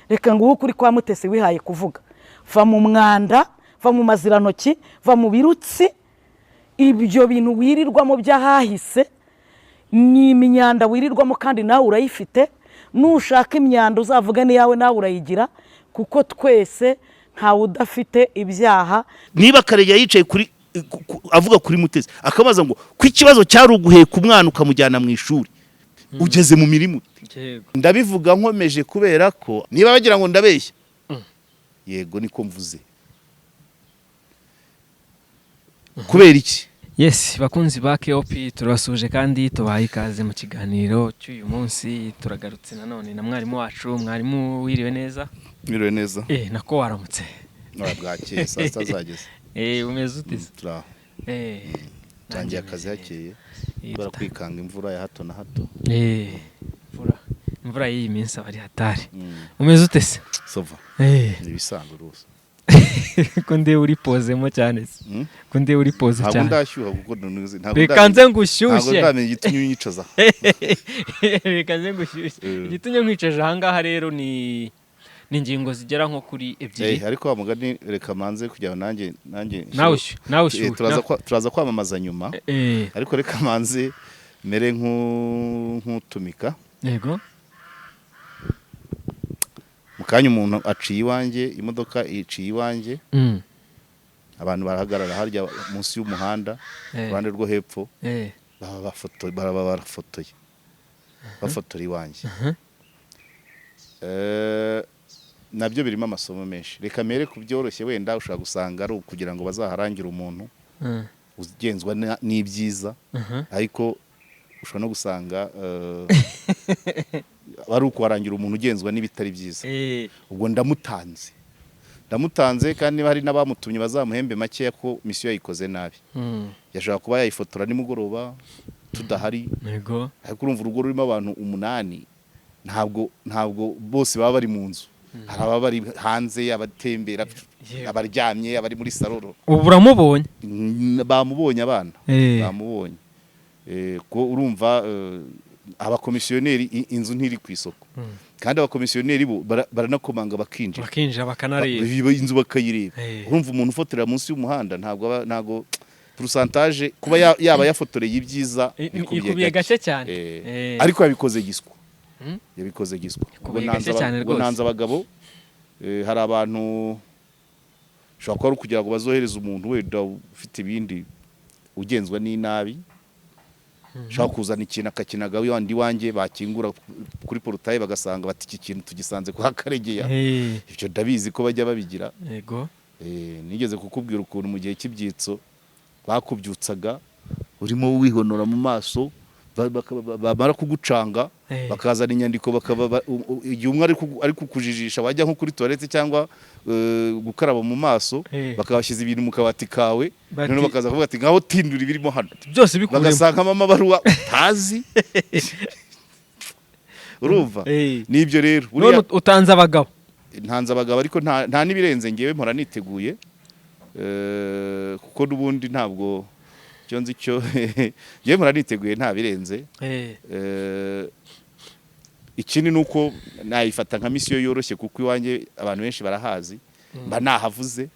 Reka nguhe ukuri kwa Mutesi wihaye kuvuga. Va mu mwanda, va mu mazirantoki, va mu birutsi. Ibyo bintu wirirwamo by'ahahise ni imyanda wirirwamo, kandi nawe urayifite. Nushaka imyanda uzavuga n'iyawe, nawe urayigira, kuko twese ntawe udafite ibyaha. Niba Karegeya yicaye kuri avuga kuri Mutesi, akabaza ngo ko ikibazo cyari uguheka umwana ukamujyana mu ishuri, ugeze mu mirimo ute? Ndabivuga nkomeje, kubera ko niba bagira ngo ndabeshya, yego, niko mvuze. Kubera iki? Yes, bakunzi ba KOP, turabasuhuje kandi tubaha ikaze mu kiganiro cy'uyu munsi. Turagarutse nanone na mwarimu wacu. Mwarimu, wiriwe neza? Mwiriwe neza. Nako waramutse. Bwakeye, saa sita zageze. Umeze ute se? Turaho. Tangiye akazi hakeye kubera kwikanga imvura ya hato na hato. Imvura y'iyi minsi aba ari hatari. Umeze ute se? Ça va. Ni ibisanzwe rwose. Ko ndeba uri pozemo cyane se? Mm? Ko ndeba uri posé Ntabwo cyane? ndashyuha, kuko ntabwo Reka nze ntabwo ngushyushye. ndamenya igitumye unyicaza. Reka nze ngushyushye. Igitumye nkwicaje ahangaha rero ni ingingo zigera nko kuri ebyiri. Ariko wa mugani, reka manze kugira ngo nanjye Nawe ushyuhe, nawe ushyuhe. Turaza kwamamaza nyuma, ariko reka manze mere nk'utumika. Mu kanya umuntu aciye iwanjye, imodoka iciye iwanjye, abantu barahagarara harya munsi y'umuhanda, iruhande rwo hepfo, baba barafotoye, bafotora iwanjye. Nabyo birimo amasomo menshi. Reka mere ku byoroshye, wenda ushobora gusanga ari ukugira ngo bazaharangire umuntu ugenzwa n'ibyiza, ariko ushobora no gusanga ari ukuharangira umuntu ugenzwa n'ibitari byiza. Ubwo ndamutanze, ndamutanze, kandi niba hari n'abamutumye bazamuhembe makeya, ko misiyo yayikoze nabi. Yashobora kuba yayifotora nimugoroba tudahari, ariko urumva urugo rurimo abantu umunani, ntabwo bose baba bari mu nzu. Hari ababa bari hanze, abatembera, abaryamye, abari muri salon. Ubu uramubonye? Bamubonye abana. Bamubonye. Ko urumva abakomisiyoneri, inzu ntiri ku isoko, kandi abakomisiyoneri bo baranakomanga bakinjira. Bakinjira bakanareba. Inzu bakayireba. Urumva umuntu ufotorera munsi y'umuhanda, ntabwo ntabwo pourcentage kuba yaba yafotoreye ibyiza ikubiye gake cyane. Ariko yabikoze giswa. Yabikoze giswa. Ubwo Ikubiye nanze gake cyane ubwo rwose. nanze abagabo. Hari abantu ushobora kuba ari ukugira ngo bazohereze umuntu wenda ufite ibindi, ugenzwa n'inabi, ushobora kuzana ikintu akakinaga wandi iwanjye, bakingura kuri portail bagasanga bati: "Iki kintu tugisanze kwa Karegeya." Ibyo ndabizi ko bajya babigira. Nigeze kukubwira ukuntu mu gihe cy'ibyitso bakubyutsaga urimo wihonora mu maso, bamara kugucanga, bakazana inyandiko, bakaba igihe umwe ari kukujijisha, wajya nko kuri toilette cyangwa gukaraba mu maso, bakabashyize ibintu mu kabati kawe, noneho bakaza kuvuga ati: "Ngaho tindura ibirimo hano." Byose bikuremo. Bagasangamo amabaruwa utazi, urumva? Nibyo rero. None Buriya utanze abagabo. Ntanze abagabo, ariko nta n'ibirenze. Ngewe mpora niteguye, kuko n'ubundi ntabwo icyo nzi cyo, ngewe mpora niteguye, nta birenze. Ikindi ni uko nayifata nka misiyo yoroshye, kuko iwanjye abantu benshi barahazi, mba nahavuze,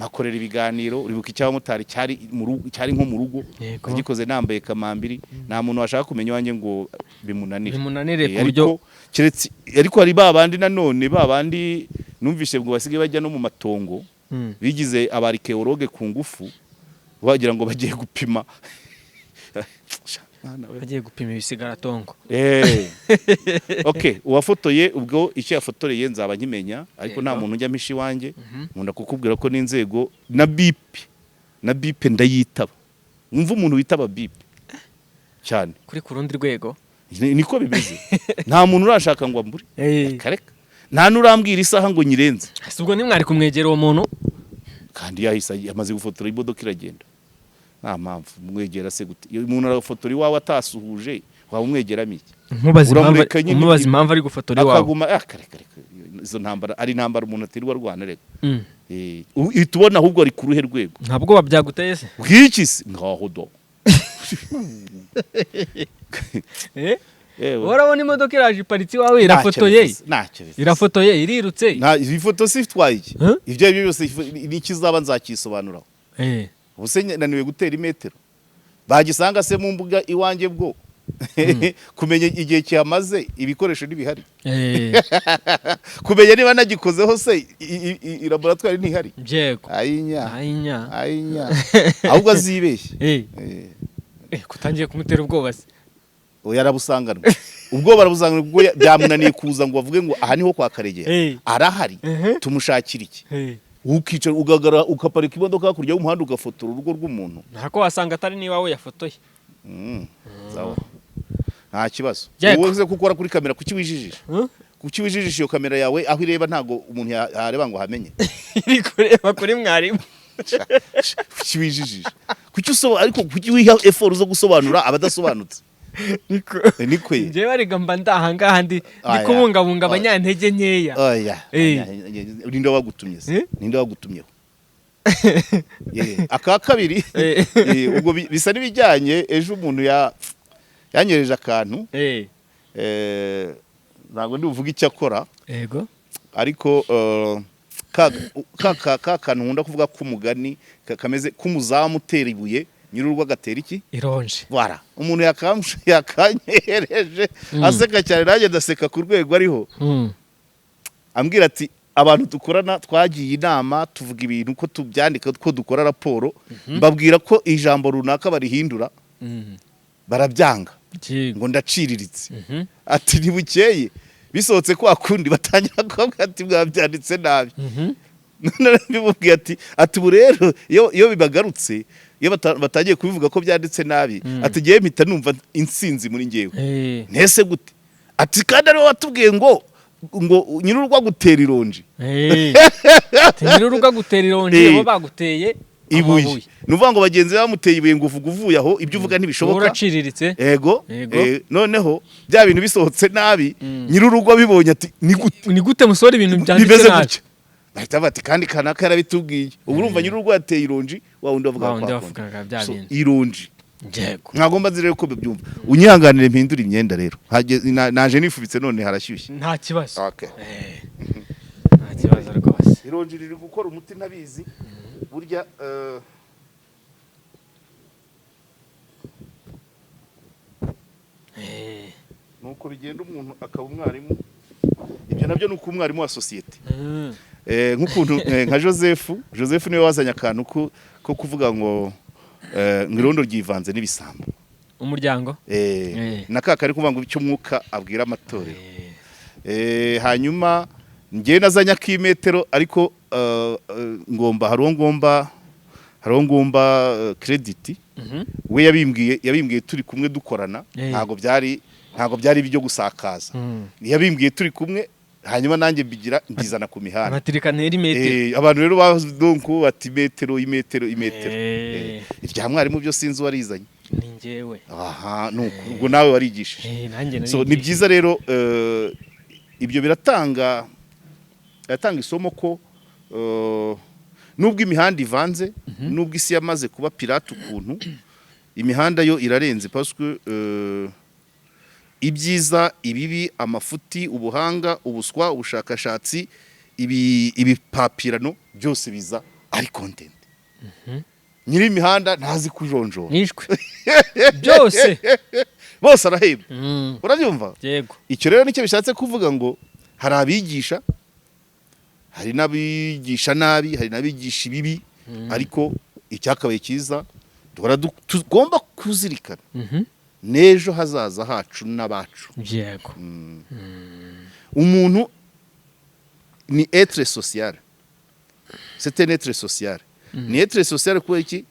mpakorera ibiganiro. Uribuka icy'abamotari cyari mu rugo, cyari nko mu rugo. Nagikoze nambaye kamambiri, nta muntu washaka kumenya iwanjye ngo bimunanire. Bimunanire ku buryo Ariko keretse, ariko hari ba bandi nanone, ba bandi numvise ngo basigaye bajya no mu matongo, bigize aba archéologues ku ngufu, bagira ngo bagiye gupima. Mwana we. Bagiye gupima ibisigaratongo. Okay, uwafotoye ubwo icyo yafotoreye nzaba nkimenya, ariko nta muntu ujya ampisha iwanjye. Nkunda kukubwira ko n'inzego na bip na bip ndayitaba. Wumva umuntu witaba bip cyane. Kuri ku rundi rwego. Niko bimeze, nta muntu urashaka ngo ambure. Reka reka, nta n'urambwira isaha ngo nyirenze. Ese ubwo ntimwari kumwegera uwo muntu? Kandi yahise amaze gufotora, imodoka iragenda, nta mpamvu mwegera se gute? Iyo umuntu arafotora iwawe atasuhuje, waba umwegeramo iki? Nkubaza impamvu. Uramureka nyine. Umubaza impamvu ari gufotora iwawe. Akaguma, ah, kare kare kare. Izo ntambara ari intambara umuntu atirirwa arwana, reka. Uhita ubona ahubwo ari ku ruhe rwego. Nta bwoba byaguteye se? Bw'iki se? Ngaho do. Yewe. Urabona imodoka iraje iparitse iwawe, irafotoye. Ntacyo bivuze. Irafotoye, irirutse. Nta ifoto si itwaye iki. Huh? Ibyo ari byo byose, n'ikizaba nzakisobanuraho. Ubu se naniwe gutera imetero bagisanga se mu mbuga iwanjye, bwo kumenya igihe kihamaze, ibikoresho ntibihari? Kumenya niba nagikozeho se, laboratwari ntihari? Yego. Ayinya. Ayinya. Ayinya, ahubwo azibeshye. Kutangiye kumutera ubwoba se? Oya, arabusanganwe ubwoba, arabusanganwe kuko byamunaniye kuza ngo avuge ngo aha niho kwa Karegeya. Arahari. Tumushakira iki? Ukicara, ugagara, ugaparika imodoka hakurya y'umuhanda, ugafotora urugo rw'umuntu. Ntako wasanga atari niba we yafotoye. Sawa, nta kibazo. Yego. Wowe uze gukora kuri kamera, kuki wijijisha? Huh? Kuki wijijisha iyo kamera yawe? Aho ireba ntabwo umuntu yareba ngo ahamenye. Iri kureba kuri mwarimu. Kuki wijijisha? Kuki ariko kuki wiha effort zo gusobanura abadasobanutse? Niko. Niko ye. Njyewe arega mba ndaha ngaha ndi Oya. kubungabunga abanyantege nkeya. Oya. Ninde wagutumye se? Ninde wagutumyeho? Aka kabiri, ubwo bisa n'ibijyanye, ejo umuntu yanyereje akantu. Ntabwo ndi buvuge icyo akora. Ariko ka kantu nkunda kuvuga k'umugani kameze k'umuzamu utera ibuye, nyir'urugo agatera iki? Ironje. Voilà, umuntu yakanyereje aseka cyane, nanjye ndaseka ku rwego ariho. Ambwira ati abantu dukorana twagiye inama, tuvuga ibintu ko tubyandika, ko dukora raporo, mbabwira ko ijambo runaka barihindura, barabyanga. Ngo ndaciriritse. Ati ntibukeye bisohotse kwa kundi, batangira kuvuga ati mwabyanditse nabi. None bimubwiye ati ubu rero iyo bibagarutse, iyo batangiye kubivuga ko byanditse nabi, ati ngewe mpita numva intsinzi muri ngewe. Ntese gute? Ati kandi ariwe watubwiye ngo nyir'urugo agutera ironji. Ati nyir'urugo agutera ironji, bo baguteye ibuye. amabuye. Ni ukuvuga ngo bagenzi be bamuteye ibuye ngo uvuga uvuye aho, ibyo uvuga Wowe ntibishoboka. uraciriritse. Ego. Ego. Noneho bya bintu bisohotse nabi, nyir'urugo abibonye ati ni gute? Ni gute musohora ibintu byanditse Bimeze nabi? gutya, bahita bati kandi kanaka yarabitubwiye. Ubu urumva nyir'urugo yateye ironji, wa wundi wavuga Wa wundi kwa wavugaga bya kundi. So, bindi. ironji. Yego. Ntabwo nzi rero ko babyumva. Unyihanganire mpindure imyenda rero. Naje nifubitse none harashyushye. Nta kibazo. Okay. Nta kibazo rwose. Ironji riri gukora umuti ntabizi burya. Nuko bigenda, umuntu akaba umwarimu. Ibyo nabyo ni uko umwarimu wa sosiyete. Nk'ukuntu nka Joseph niwe wazanye akantu ko kuvuga ngo irondo ryivanze n'ibisambo. Umuryango. Na ka kari kuvuga ngo icyo Umwuka abwira amatorero. Hanyuma njyewe nazanye ak'imetero, ariko ngomba hari uwo ngomba credit. We yabimbwiye turi kumwe dukorana. Ntabwo byari ibyo gusakaza. Yabimbwiye turi kumwe, hanyuma nanjye mbigira mbizana ku mihanda. Abatirika ntera imetero. Abantu rero donc bati imetero, imetero, imetero. Irya mwarimu byo sinzi uwarizanye. Ni njyewe. Aha, nuko ubwo nawe warigishije. Nanjye So ni narigishije. byiza rero, ibyo biratanga isomo ko nubwo imihanda ivanze, nubwo isi yamaze kuba pirate ukuntu, imihanda yo irarenze, parce que ibyiza, ibibi, amafuti, ubuhanga, ubuswa, ubushakashatsi, ibipapirano byose biza ari content. Nyiri imihanda ntazi kujonjora. Nishwe byose. Bose arahembwa. Urabyumva? Yego. Icyo rero nicyo bishatse kuvuga ngo hari abigisha, hari n'abigisha nabi, hari n'abigisha ibibi, ariko icyakabaye cyiza duhora tugomba kuzirikana n'ejo hazaza hacu n'abacu. Umuntu ni être social, c'est un être social. Ni être social kubera iki?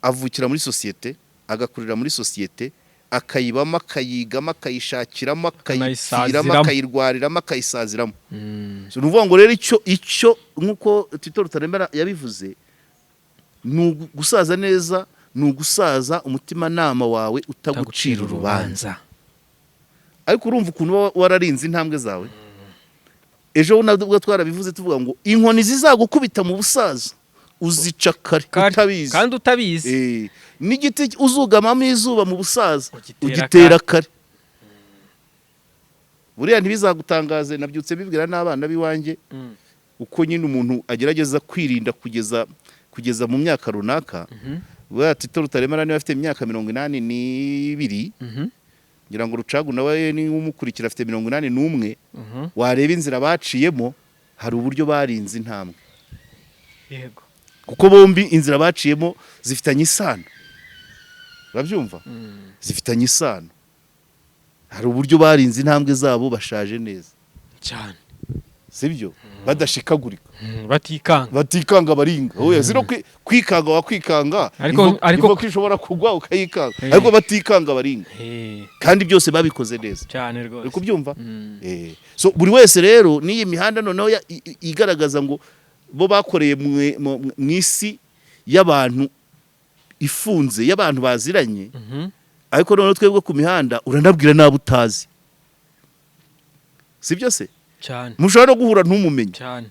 Avukira muri sosiyete, agakurira muri sosiyete, akayibamo, akayigamo, akayishakiramo, akayipfiramo, Akanayisaziramo. akayirwariramo, akayisaziramo. So, ni ukuvuga ngo rero icyo nk'uko Tito Rutaremara yabivuze, ni gusaza neza, ni ugusaza umutimanama wawe utagucira urubanza. Ariko urumva ukuntu uba wararinze intambwe zawe. Ejo nabwo twarabivuze, tuvuga ngo inkoni zizagukubita mu busaza uzica kare utabizi. Kandi utabizi. N'igiti uzugamamo izuba mu busaza Ugitera ugitera kare. Buriya ntibizagutangaze, nabyutse bibwira n'abana b'iwanjye uko nyine umuntu agerageza kwirinda kugeza mu myaka runaka. Buriya Tito Rutaremara niba afite imyaka 82, ngira ngo Rucagu nawe niba umukurikira afite 81, wareba inzira baciyemo, hari uburyo barinze intambwe, kuko bombi inzira baciyemo zifitanye isano, urabyumva? Zifitanye isano. Hari uburyo barinze intambwe zabo, bashaje neza. Cyane. Sibyo? Badashikagurika. Batikanga. Batikanga baringa. Oya, zino kwikanga wakwikanga, ivoka ishobora kugwa ukayikanga, ariko batikanga baringa, kandi byose babikoze neza. Cyane Uri rwose. kubyumva? So buri wese rero n'iyi mihanda noneho igaragaza ngo bo bakoreye mu isi y'abantu ifunze, y'abantu baziranye, ariko noneho twebwe ku mihanda uranabwira n'abo utazi, si byo se? Cyane. Mushobora no guhura ntumumenye. Cyane.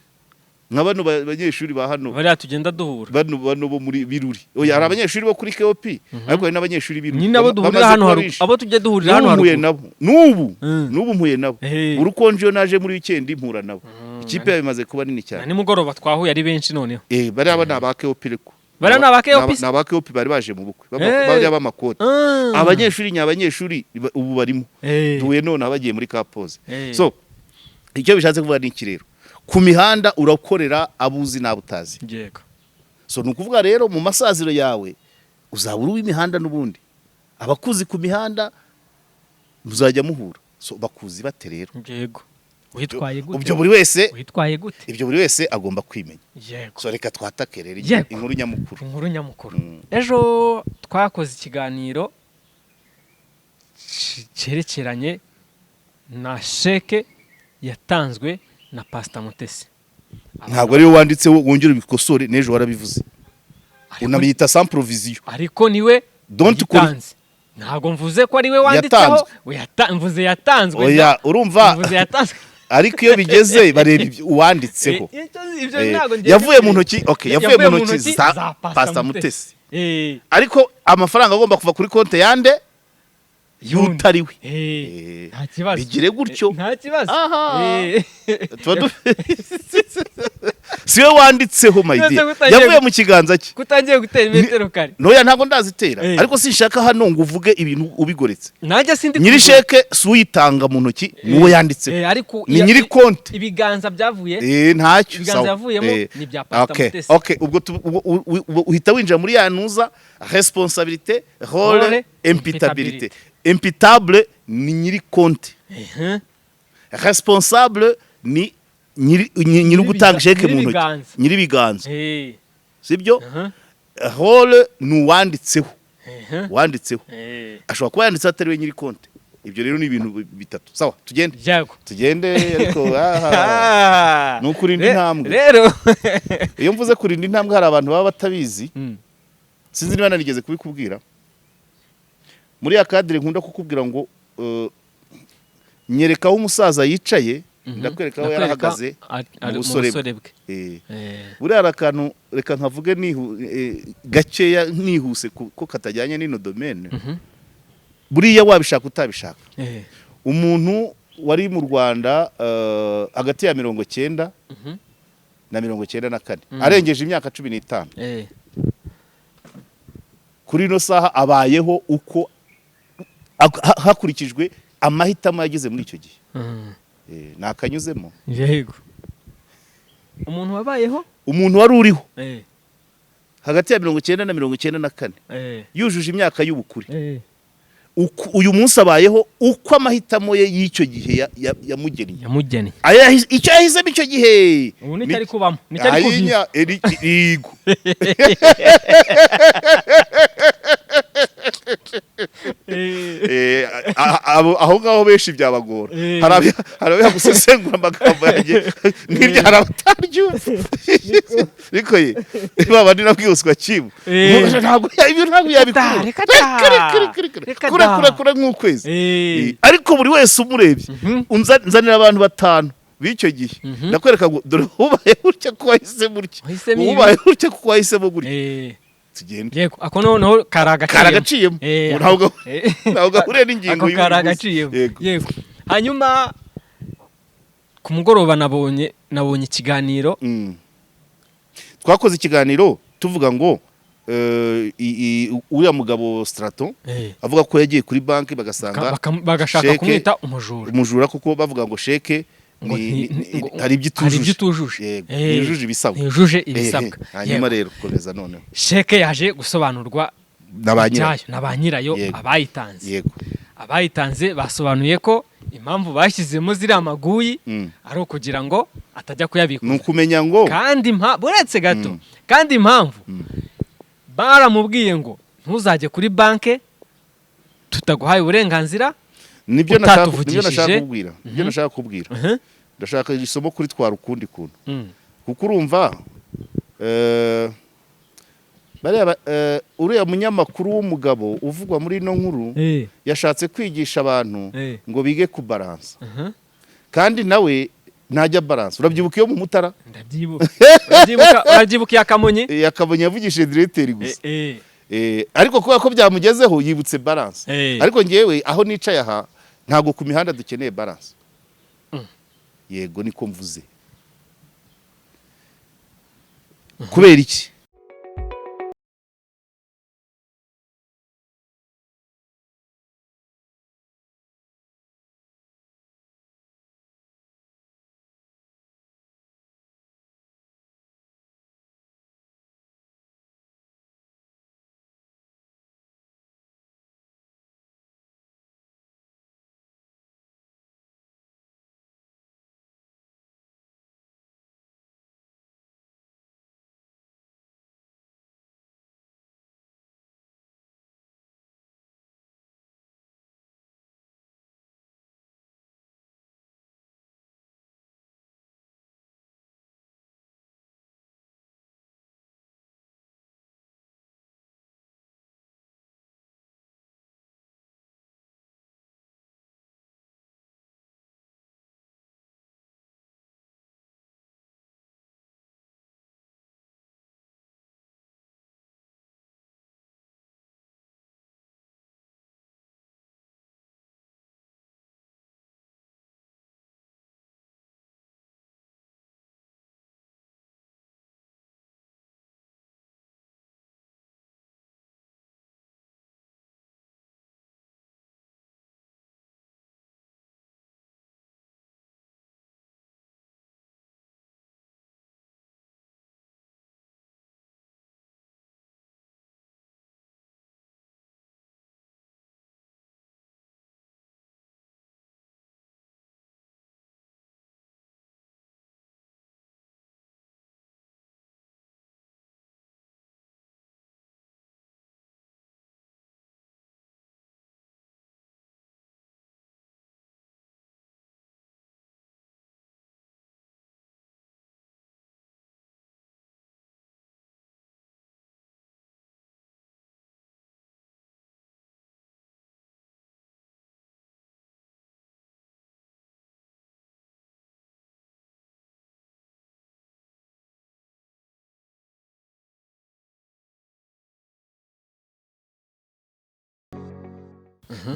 Nka bano banyeshuri ba hano, Bariya tugenda duhura. bano bo muri Biruri. Oya, hari abanyeshuri bo kuri KOP, ariko hari n'abanyeshuri Biruri Nyine abo duhurira bamaze hano kuba haruguru. benshi. Abo tujya duhurira hano N'ubu mpuye haruguru. nabo n'ubu. N'ubu mpuye nabo. Urukonje iyo naje muri weekend mpura nabo. Ikipe yabo imaze kuba nini Na cyane. nimugoroba twahuye ari benshi noneho. Bariya bo ni aba KOP ariko. Bariya ni aba KOP se? Ni aba KOP, bari baje mu bukwe. Bariya b'amakoti. Abanyeshuri nyabanyeshuri ubu barimo. Duhuye none bagiye muri kapoze. So icyo bishatse kuvuga ni iki rero? Ku mihanda urakorera abuzi n'abo utazi. So ni ukuvuga rero mu masaziro yawe uzaba uri uw'imihanda n'ubundi. Abakuzi ku mihanda muzajya muhura. So bakuzi bate rero? Yego, witwaye gute? Ibyo buri wese Witwaye gute? Ibyo buri wese agomba kwimenya. So reka twatake rero inkuru nyamukuru. Inkuru nyamukuru. Ejo twakoze ikiganiro cyerekeranye na sheke yatanzwe na Pasita Mutesi. Ntabwo ariwe wanditse, wongere ubikosore, n'ejo warabivuze, unabiyita sans provision. Ariko niwe Don't yatanze. Ntabwo mvuze ko ariwe wanditseho. Yatanzwe. Mvuze yatanzwe. Oya, urumva, Mvuze yatanzwe. ariko iyo bigeze bareba uwanditseho. Ibyo ntabwo ngiye Yavuye mu ntoki, okay, yavuye mu ntoki za za Pastor Mutesi, Mutesi. ariko amafaranga agomba kuva kuri konti yande? Y'utari we. Nta kibazo. Bigire gutyo. Nta kibazo. Aha. Tuba si we wanditseho, my dear. Yavuye mu kiganza cye. Kutangiye gutera imetero kare. Ntoya, ntabwo ndazitera, ariko sinshaka hano ngo uvuge ibintu ubigoretse. Nanjye sindi Nyiri kuvuga. sheke si uyitanga mu ntoki, ni uwo yanditseho. Ariko Ni nyiri konti. Ibiganza byavuye Ntacyo. Ibiganza Sawa. yavuyemo ni ibya Pastor Mutesi. Okay, ubwo uhita winjira muri ya ntuza responsabilité, rôle, Rôle, imputabilité. Imputable ni nyiri konti, responsable ni nyiri gutanga sheke mu ntoki. Nyir'ibiganza. Nyiri ibiganza, sibyo? Rôle ni uwanditseho. Uwanditseho ashobora kuba yanditseho atari we nyiri konti. Ibyo rero ni ibintu bitatu. Sawa, tugende. Yego. Tugende, ariko aha ni ukurinda intambwe. Rero Iyo mvuze kurinda intambwe, hari abantu baba batabizi. Sinzi niba narigeze kubikubwira muri ya cadre nkunda kukubwira ngo nyereka aho umusaza yicaye, ndakwereka aho Ndakwereka yarahagaze ari mu busore bwe. busore bwe. Buriya hari akantu, reka nkavuge gakeya nihuse ko katajyanye n'ino domaine. Buriya wabishaka utabishaka, umuntu wari mu Rwanda hagati ya 90 na 94, arengeje imyaka 15, kuri ino saha abayeho uko hakurikijwe amahitamo yagize muri icyo gihe. Nakanyuzemo. Yego, umuntu wabayeho Umuntu wari uriho hagati ya 90 na 94, yujuje imyaka y'ubukure, uyu munsi abayeho uko amahitamo ye y'icyo gihe yamugennye. Yamugennye. Icyo yahisemo icyo gihe. Ubu nicyo ari kubamo, nicyo ari kuviva. Ayinya, yego. Aho ngaho benshi byabagora. Hari abiha gusesengura amagambo yanjye nk'ibyo, hari abataryumva, ariko ye baba ni nabwibuswa kimwe. Ntabwo ibyo ntabwo yabikura. Reka da. Reka, reka, reka, Reka kure da. kure kure nk'ukwezi. Ariko buri wese umurebye, nzanira abantu batanu b'icyo gihe, ndakwereka ngo dore ubaye gutya ko wahisemo gutya, Wahisemo ibi. ubaye gutya kuko wahisemo gutya. Tugende. Yego, ako noneho kari agaciyemo. Kari agaciyemo. Ntabwo gahuriye n'ingingo Ako y'uyu kari munsi. agaciyemo. Yego. Yego, hanyuma Ku mugoroba nabonye ikiganiro. Twakoze ikiganiro tuvuga ngo uriya mugabo Straton avuga ko yagiye kuri banki bagasanga bagashaka sheke- kumwita umujura. Umujura, kuko bavuga ngo sheke Ngo hari ibyo hari ibyo itujuje. Itujuje. Yego, ntiyujuje ibisabwa. Ntiyujuje ibisabwa. Hanyuma Yego. rero komeza noneho. Sheke yaje gusobanurwa Na ba nyirayo. ibyayo na ba nyirayo, abayitanze. Abayitanze basobanuye ko impamvu bashyizemo ziriya maguyi ari ukugira ngo atajya Ni kuyabikuza. ukumenya ngo Kandi buretse gato, kandi impamvu baramubwiye ngo ntuzajye kuri banke tutaguhaye uburenganzira, nibyo nashaka, nibyo utatuvugishije. nashaka kubwira, nibyo nashaka kubwira. Ndashaka isomo kuri twara ukundi kuntu, kuko urumva bariya uriya munyamakuru w'umugabo uvugwa muri ino nkuru yashatse kwigisha abantu ngo bige kubaransa, kandi nawe ntajya baransa. Urabyibuka iyo mu Mutara? Ndabyibuka. Urabyibuka iya Kamonyi? Yakabonye yavugishije diregiteri gusa. Ariko kubera ko byamugezeho yibutse balance. Ariko ngewe aho nicaye aha, ntabwo ku mihanda dukeneye balance. Yego, niko mvuze. Kubera iki?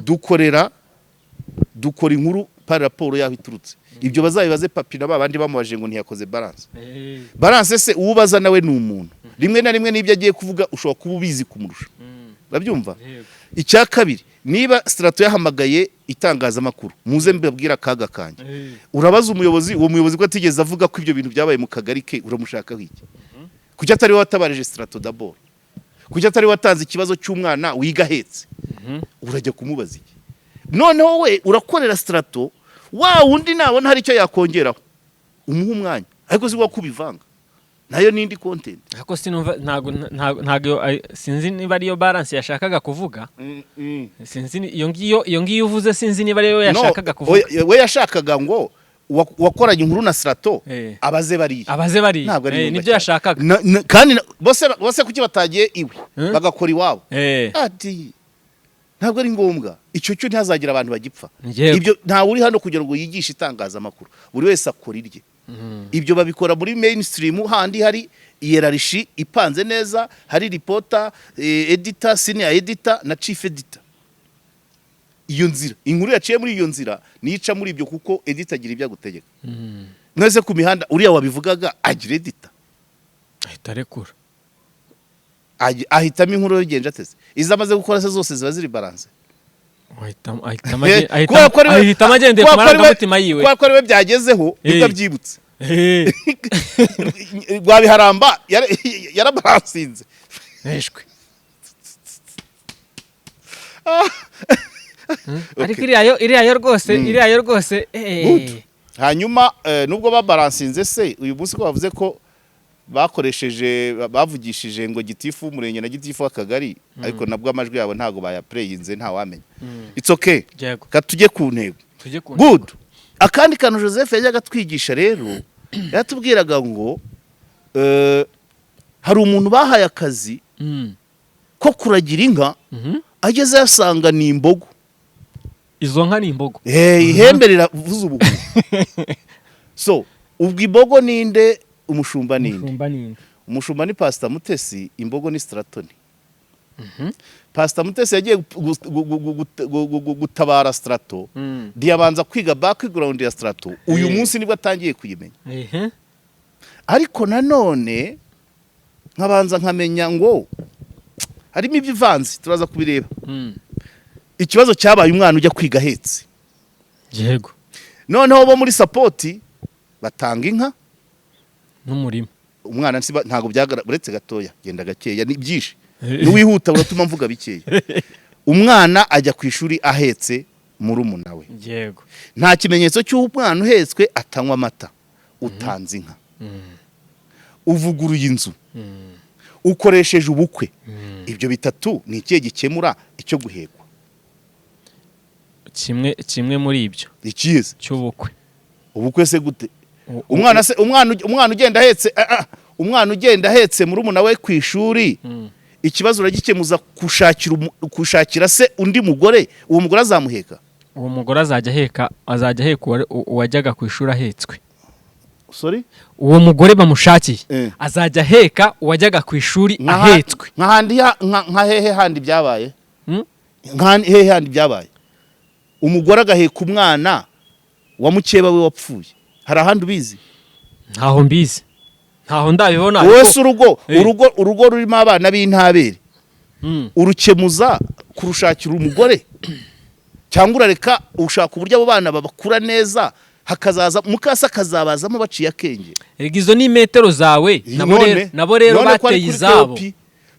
Dukorera, dukora inkuru par rapport y'aho iturutse. Ibyo bazabibaze papi na babandi bamubajije ngo ntiyakoze balance. Balance se uwubaza nawe ni umuntu, rimwe na rimwe n'ibyo agiye kuvuga ushobora kuba ubizi kumurusha. Urabyumva? Icya kabiri, niba Strato yahamagaye itangazamakuru, muze mbabwira akaga kanjye. Urabaza umuyobozi, uwo muyobozi ko atigeze avuga ko ibyo bintu byabaye mu kagari ke, uramushakaho iki? Kuki atari we watabarije Strato d'abord? Kuki atari we watanze ikibazo cy'umwana wiga ahetse? Urajya kumubaza iki? Noneho we urakorera Strato, wa wundi nabona hari icyo yakongeraho umuha umwanya, ariko si wo kubivanga nayo n'indi content. Ariko sinumva, ntago sinzi niba ariyo balance yashakaga kuvuga. Sinzi iyo ngiyo uvuze, sinzi niba ariyo yashakaga kuvuga. We yashakaga ngo wakoranye inkuru na Strato abaze bariya. Abaze bariya. Ntabwo ari ngombwa Nibyo cyane. yashakaga. Kandi bose kuki batagiye iwe bagakora iwabo? Ati ntabwo ari ngombwa icyo cyo, ntihazagira abantu bagipfa. Ibyo ntawe uri hano kugira ngo yigishe itangazamakuru, buri wese akora irye. Ibyo babikora muri mainstream, handi hari hiérarchie ipanze neza, hari reporter, editor, senior editor na chief editor. Iyo nzira, inkuru yaciye muri iyo nzira niyica muri ibyo, kuko editor agira ibyo agutegeka. Mwese ku mihanda uriya wabivugaga agira editor? Ahita arekura. Ahitamo inkuru yagenje ateze. Izo amaze gukora se zose ziba ziri balance? Ahitamo Kubera ko ari we- ahitamo agendeye ku kubera ko ari we- marangamutima yiwe. Kubera ko ari we byagezeho, nibwo abyibutse. Rwabiharamba yarabaransinze. Eshwe. Ariko iriya yo rwose, iriya yo rwose. Good. Hanyuma nubwo babaransinze se, uyu munsi ko bavuze ko bakoresheje, bavugishije ngo gitifu w'umurenge na gitifu w'akagari, ariko nabwo amajwi yabo ntago bayapureyinze, ntawamenya. It's okay. Ka tujye ku ntego. Tujye ku Good. Akandi kantu Joseph yajyaga atwigisha rero, yaratubwiraga ngo hari umuntu bahaye akazi ko kuragira inka, ageze asanga ni imbogo. Izo nka ni imbogo. Ihembe riravuza ubuhuha. So ubwo imbogo ninde, umushumba ninde? Umushumba ninde? Umushumba ni Pasita Mutesi, imbogo ni Stratoni. Pasita Mutesi yagiye gutabara Strato, ntiyabanza kwiga background ya Strato. Uyu munsi nibwo atangiye kuyimenya. Ariko nanone nkabanza nkamenya ngo harimo ibivanze, turaza kubireba. Ikibazo cyabaye umwana ujya kwiga ahetse. Noneho bo muri support batanga inka n'umurima. Umwana ntabwo byagara, uretse gatoya, genda gakeya, ni byinshi, niwihuta uratuma mvuga bikeya. Umwana ajya ku ishuri ahetse murumuna we. Nta kimenyetso cy'umwana uhetswe atanywa amata. Utanze inka, uvuguruye inzu, ukoresheje ubukwe. Ibyo bitatu ni ikihe gikemura icyo guhekwa? Kimwe muri ibyo. Ikize? Cy'ubukwe. Ubukwe se gute? Umwana se, umwana ugenda ahetse, umwana ugenda ahetse murumuna we ku ishuri, ikibazo uragikemuza gushakira se undi mugore? Uwo mugore azamuheka? Uwo mugore azajya aheka uwajyaga ku ishuri ahetswe. Sorry? Uwo mugore bamushakiye azajya aheka uwajyaga ku ishuri ahetswe. Nk'ahandi nka hehe handi byabaye? Hmm? Nka hehe handi byabaye umugore agaheka umwana wa mukeba we wapfuye? Hari ahandi ubizi? Ntaho mbizi, ntaho ndabibona. Wowe ariko se urugo urugo rurimo abana b'intabere, urukemuza kurushakira umugore, cyangwa urareka ushaka uburyo abo bana babakura neza, hakazaza mukase akazabazamo baciye akenge? Erega izo ni metero zawe nabo. Nabo rero None ko ari bateye kuri izabo. KOP,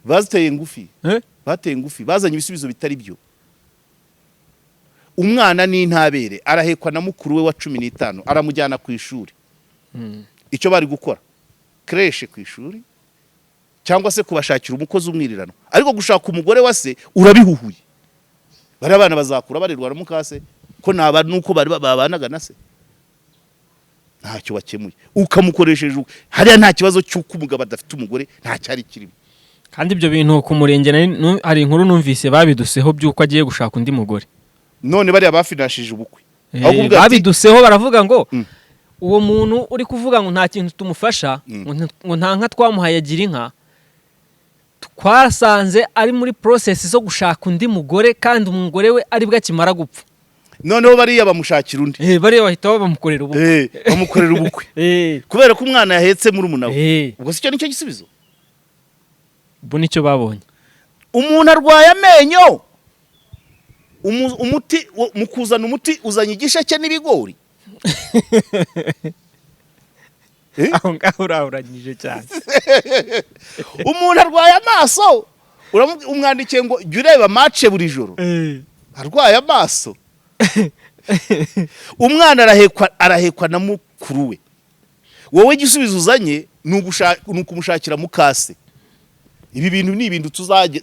baziteye ngufi. Eh? Bateye ngufi, bazanye ibisubizo bitari byo. Umwana n'intabere arahekwa na mukuru we wa 15, aramujyana ku ishuri. Icyo bari gukora, crèche ku ishuri, cyangwa se kubashakira umukozi umwirirano. Ariko gushaka umugore wa se urabihuhuye. Bari abana bazakura barerwa na mukase, ko naba nuko bari babanaga na se, ntacyo bakemuye. Ukamukoresheje hariya, nta kibazo cy'uko umugabo adafite umugore, nta cyari kirimo. Kandi ibyo bintu ku murenge hari inkuru numvise babiduseho by'uko agiye gushaka undi mugore. None bariya bafinashije ubukwe, aho kuvuga ati- Babiduseho baravuga ngo uwo muntu uri kuvuga ngo nta kintu tumufasha, ngo nta nka twamuhaye agira inka, twasanze ari muri process zo gushaka undi mugore, kandi umugore we aribwo akimara gupfa. Noneho bariya bamushakira undi. Bariya bahita bamukorera ubukwe. Bamukorera ubukwe kubera ko umwana yahetse murumuna we. Ubwo si cyo nicyo gisubizo? Ubwo nicyo babonye. Umuntu arwaye amenyo, umuti mu kuzana umuti uzanye igisheke n'ibigori. Aho ngaho urahuranyije cyane. Umuntu arwaye amaso, umwandikiye ngo jya ureba match buri joro, arwaye amaso. Umwana arahekwa na mukuru we. Wowe igisubizo uzanye ni ukumushakira mukase. Ibi bintu ni ibintu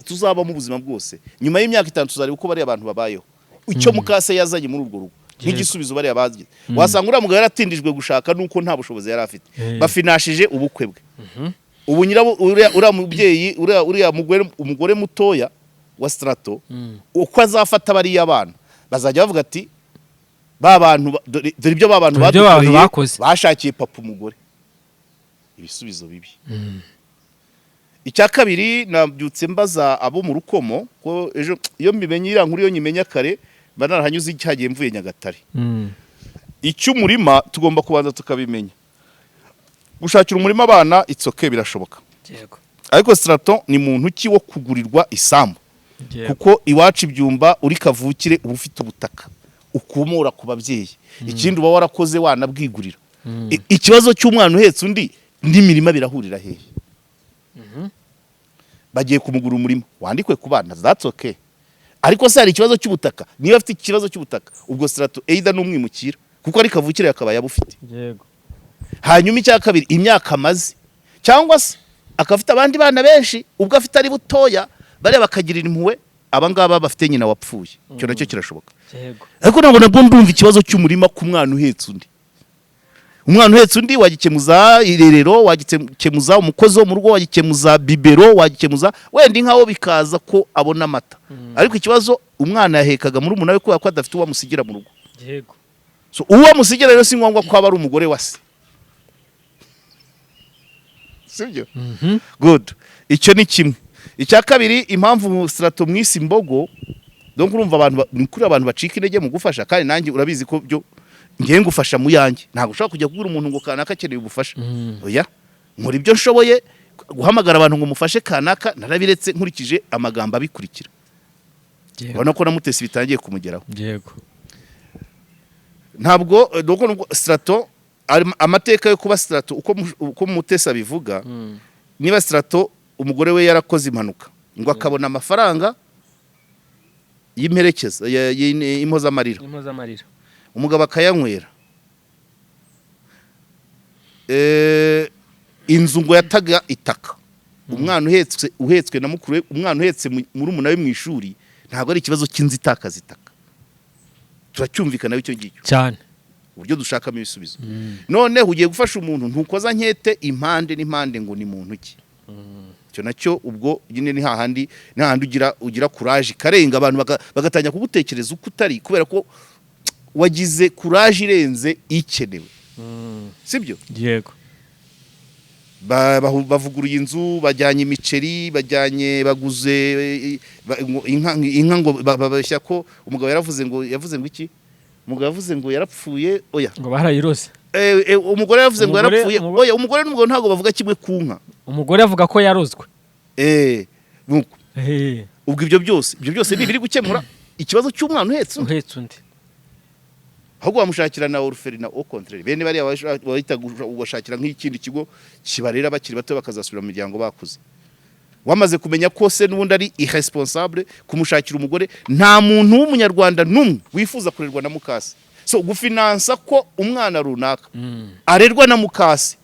tuzabamo ubuzima bwose. Nyuma y'imyaka 5 tuzareba uko bariya abantu babayeho, icyo mukase yazanye muri urwo rugo nk'igisubizo bariya bagize. Wasanga uriya mugabo yaratindijwe gushaka nuko nta bushobozi yari afite. Bafinashije ubukwe bwe. Ubu nyirabo, uriya mubyeyi, uriya mugore, umugore mutoya wa Strato, uko azafata bariya bana, bazajya bavuga ati ba bantu dore ibyo ba bantu Dore ibyo abantu badukoreye, bakoze. bashakiye papa umugore. Ibisubizo bibi. Icya kabiri, nabyutse mbaza abo mu Rukomo ko ejo iyo mbimenye, iriya nkuru iyo nyimenya kare. Mba narahanyuze cyagiye mvuye Nyagatare. Icy'umurima tugomba kubanza tukabimenya. Gushakira umurima abana, it's okay, birashoboka. Ariko Straton ni muntu ki wo kugurirwa isambu? Kuko iwacu ibyumba uri kavukire, uba ufite ubutaka ukumura ku babyeyi, ikindi uba warakoze wanabwigurira. Ikibazo cy'umwana uhetse undi n'imirima birahurira hehe? Bagiye kumugura umurima wandikwe ku bana, that's okay. Ariko se hari ikibazo cy'ubutaka? Niba afite ikibazo cy'ubutaka, ubwo Straton either n'umwimukira, kuko ari kavukire akaba yabufite. Hanyuma icya kabiri, imyaka amaze, cyangwa se akaba afite abandi bana benshi, ubwo afite ari butoya, bariya bakagirira impuhwe abangaba bafite nyina wapfuye. Icyo nacyo kirashoboka. Ariko ntabwo nabwo ndumva ikibazo cy'umurima ku mwana uhetse undi. Umwana uhetse undi wagikemuza irerero, wagikemuza umukozi wo mu rugo, wagikemuza bibero, wagikemuza wenda inka, wo bikaza ko abona amata. Ariko ikibazo, umwana yahekaga muri we kubera ko adafite uwo amusigira mu rugo. So uwo amusigira rero si ngombwa ko aba ari umugore wa se, sibyo? Good, icyo ni kimwe. Icya kabiri, impamvu Strato mwisi imbogo, donc urumva abantu ni kuri abantu bacika intege mu gufasha. Kandi nanjye urabizi ko byo ngiye ngufasha mu yanjye, ntabwo ushobora kujya kubwira umuntu ngo kanaka akeneye ubufasha. Oya, nkora ibyo nshoboye. Guhamagara abantu ngo mufashe kanaka narabiretse, nkurikije amagambo abikurikira. Urabona ko na Mutesi bitangiye kumugeraho. Ntabwo donc nubwo Strato amateka yo kuba Strato, uko Mutesi abivuga, niba Strato umugore we yarakoze impanuka ngo akabona amafaranga y'imperekeza y'impozamarira, Impozamarira. umugabo akayanywera, inzu ngo yataga itaka, umwana uhetswe na mukuru we, umwana uhetse murumuna we mu ishuri, ntabwo ari ikibazo cy'inzu itakaza itaka. Turacyumvikana icyo ngicyo? Cyane. Uburyo dushakamo ibisubizo. Noneho ugiye gufasha umuntu, ntukoza nkete impande n'impande ngo ni muntu ki. Icyo nacyo ubwo nyine ni hahandi ugira courage ikarenga, abantu bagatangira kugutekereza uko utari, kubera ko wagize courage irenze ikenewe, sibyo? Yego. Bavuguruye inzu, bajyanye imiceri, bajyanye, baguze inka, ngo babeshya ko umugabo yaravuze ngo, yavuze ngo iki? Umugabo yavuze ngo yarapfuye, oya. Ngo barayirose. Umugore yavuze ngo yarapfuye. Oya, umugore n'umugabo ntabwo bavuga kimwe ku nka. Umugore avuga ko yarozwe. Nuko ubwo ibyo byose ni ibiri gukemura ikibazo cy'umwana uhetse undi? Uhetse undi. Ahubwo bamushakira na orphelinat, au contraire, bene bariya bahita ubashakira nk'ikindi kigo kibarera bakiri bato, bakazasubira mu miryango bakuze. Wamaze kumenya ko se n'ubundi ari irresponsable, kumushakira umugore, nta muntu w'umunyarwanda n'umwe wifuza kurerwa na mukase. So gufinansa ko umwana runaka arerwa na mukase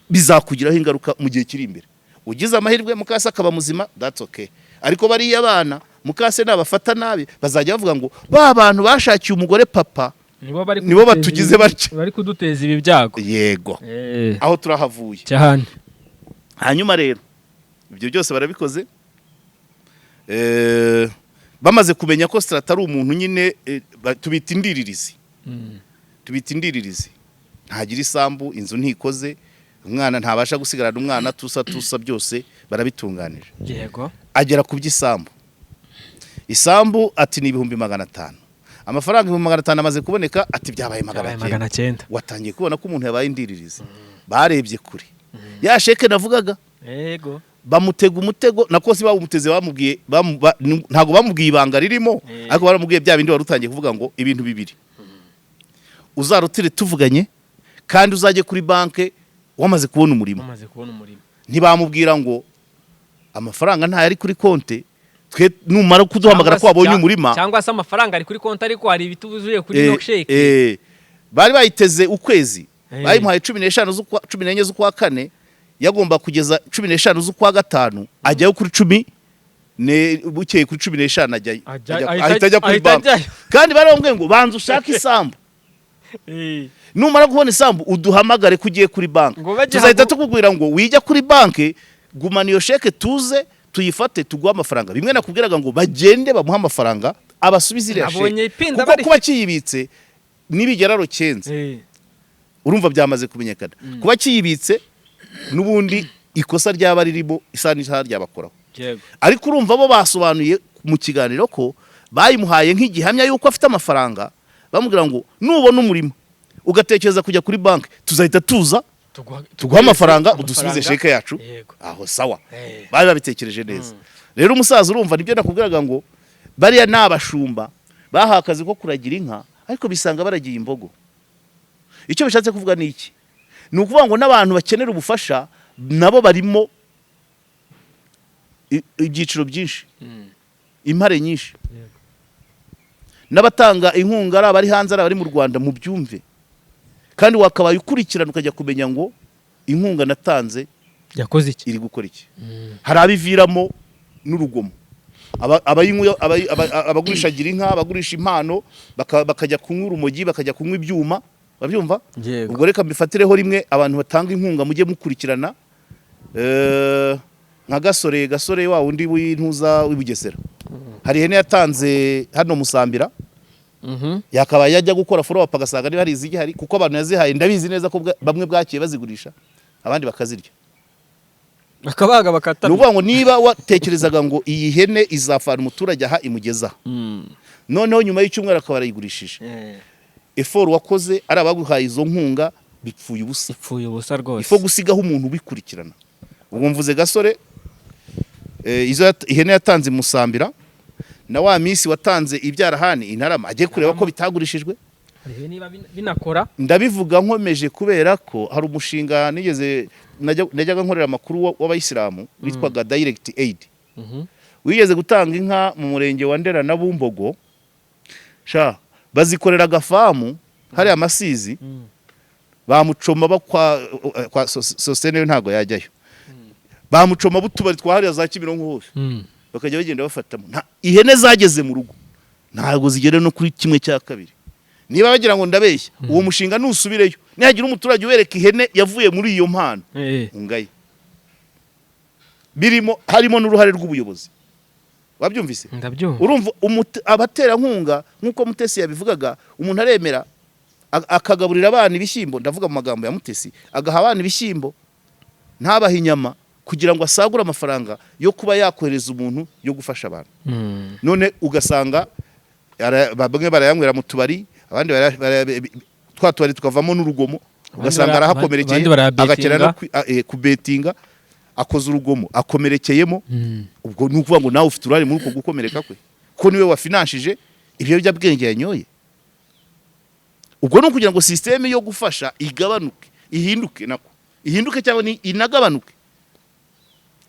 bizakugiraho ingaruka mu gihe kiri imbere. Ugize amahirwe mukase akaba muzima, that's okay. Ariko bariya bana mukase nabafata nabi, bazajya bavuga ngo ba bantu bashakiye umugore papa nibo bari nibo batugize batya. Bari kuduteza ibi byago. Yego. Aho turahavuye. Cyane. Hanyuma rero ibyo byose barabikoze. Bamaze kumenya ko Strata ari umuntu nyine, tubita indiririzi. Tubita indiririzi, ntagira isambu, inzu ntikoze, umwana ntabasha gusigarana umwana, tusa tusa byose barabitunganije. Agera ku by'isambu. Isambu ati ni 500,000. Amafaranga 500,000 amaze kuboneka, ati byabaye Byabaye 900. 900. Watangiye kubona ko umuntu yabaye indiririzi. Barebye kure ya sheke navugaga. Bamutega umutego, nako si bawumuteze, bamubwiye ntabwo bamubwiye ibanga ririmo. Ariko baramubwiye bya bindi wari utangiye kuvuga ngo ibintu bibiri uzarutire tuvuganye, kandi uzajye kuri banke wamaze kubona umurimo. Bamaze kubona umurimo. Ntibamubwira ngo amafaranga ntayo ari kuri konte, twe numara kuduhamagara ko wabonye umurima. Cyangwa se amafaranga ari kuri konti, ariko hari ibituzuye kuri no sheke. Bari bayiteze ukwezi. Bayimuhaye 15 z'ukwa, 14 z'ukwa kane, yagomba kugeza 15 z'ukwa gatanu, ajyayo kuri cumi ne bukeye, kuri 15 ajyayo. Ahita ajya kuri ahita banki. Ajyayo. Kandi baramubwiye ngo banza ushake isambu, numara kubona isambu uduhamagare ko ugiye kuri banki. Ngo bajye Tuzahita tukubwira ngo wijya kuri banki, gumana iyo sheke tuze tuyifate tuguhe amafaranga. Bimwe nakubwiraga ngo bagende bamuhe amafaranga abasubize iriya Nabonye sheke, ipinda kuko kuba kiyibitse nibigera rukenze, urumva byamaze kumenyekana, kuba kiyibitse n'ubundi ikosa ryaba ririmo, isaha n'isaha ryabakoraho. Ariko urumva bo basobanuye mu kiganiro ko Bayimuhaye nk'igihamya y'uko afite amafaranga, bamubwira ngo nubona umurima ugatekereza kujya kuri banki, tuzahita tuza tuguha amafaranga, udusubize sheke yacu. Aho sawa. Bari babitekereje neza. Rero umusaza, urumva nibyo nakubwiraga ngo bariya ni abashumba bahawe akazi ko kuragira inka, ariko bisanga baragiye imbogo. Icyo bishatse kuvuga ni iki? Ni ukuvuga ngo n'abantu bakenera ubufasha nabo barimo ibyiciro byinshi, impare nyinshi. N'abatanga inkunga, ari abari hanze, ari abari mu Rwanda, mu byumve. Kandi wakabaye ukurikirana ukajya kumenya ngo inkunga natanze yakoze iki? Iri gukora iki? Hari abiviramo n'urugomo. Abagurisha gira inka, abagurisha impano, bakajya kunywa urumogi, bakajya kunywa ibyuma, babyumva. Ubwo reka mbifatireho rimwe. Abantu batanga inkunga, mujye mukurikirana. Nka Gasore, Gasore wa wundi w'intuza w'i Bugesera, hari ihene yatanze hano Musambira. Yakabaye yajya gukora follow up agasanga niba hari izigihari, kuko abantu yazihaye ndabizi neza ko bamwe bwakiye bazigurisha, abandi bakazirya. Bakabaga, Ni bakatamira. ukuvuga ngo niba watekerezaga ngo iyi hene izafana umuturage aha imugeza aha, noneho nyuma y'icyumweru akaba arayigurishije, effort wakoze, ari abaguhaye izo nkunga, bipfuye ubusa. Ipfuye ubusa rwose. Ifo gusigaho umuntu ubikurikirana. Ubwo mvuze Gasore, izo ihene yatanze i Musambira, na wa minsi watanze ibyarahani intarama, agiye kureba ko bitagurishijwe. Arebe niba binakora. Ndabivuga nkomeje kubera ko hari umushinga nigeze najyaga nkorera amakuru w'abayisilamu witwaga Direct Aid, wigeze gutanga inka mu murenge wa Ndera na Bumbogo. Sha, bazikorera agafamu hariya Amasizi, bamucoma bakwa kwa Sosene, ntabwo yajyayo, bamucoma b'utubari twa hariya za Kimironko hose, bakajya bagenda bafatamo. Ihene zageze mu rugo ntabwo zigera no kuri kimwe cya kabiri. Niba bagira ngo ndabeshya, uwo mushinga nusubireyo, nihagira umuturage ubereka ihene yavuye muri iyo mpano, ungaye. Birimo, harimo n'uruhare rw'ubuyobozi, wabyumvise? Ndabyumva. Urumva abaterankunga, nk'uko Mutesi yabivugaga, umuntu aremera akagaburira abana ibishyimbo, ndavuga mu magambo ya Mutesi, agaha abana ibishyimbo ntabahe inyama kugira ngo asagure amafaranga yo kuba yakohereza umuntu yo gufasha abantu. None ugasanga bamwe barayanywera mu tubari, abandi twa tubari tukavamo n'urugomo, ugasanga arahakomerekeye. Abandi barayabetinga. Agakena no kubetinga, akoze urugomo, akomerekeyemo. Ubwo ni ukuvuga ngo nawe ufite uruhare muri uko gukomereka kwe, ko niwe wafinanshije ibiyobyabwenge yanyoye. Ubwo ni ukugira ngo système yo gufasha igabanuke, ihinduke, nako ihinduke cyangwa ni inagabanuke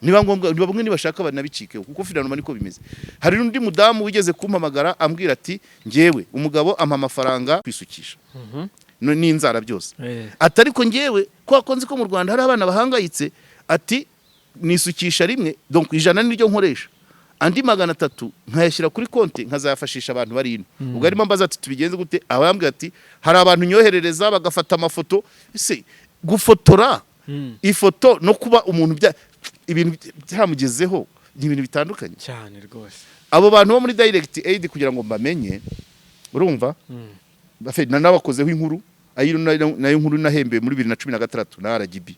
niba ngombwa, niba bamwe nibashaka banabicikeho, kuko finalement niko bimeze. Hari n'undi mudamu wigeze kumpamagara ambwira ati: "Njyewe umugabo ampa amafaranga kwisukisha n'inzara byose." Ati: "Ariko njyewe kubera ko nzi ko mu Rwanda hari abana bahangayitse," ati, "nisukisha rimwe, donc 100 niryo nkoresha, andi 300 nkayashyira kuri konti nkazayafashisha abantu bari ino." Ubwo arimo ambaza ati: "Tubigenze gute?" Aba yambwira ati: "Hari abantu nyoherereza bagafata amafoto." Ese gufotora ifoto no kuba umuntu bya ibintu byamugezeho ni ibintu bitandukanye. Cyane rwose. Abo bantu bo muri Direct Aid, kugira ngo mbamenye, urumva, nabakozeho inkuru, ayo nayo nkuru nahembewe muri 2016 na RGB.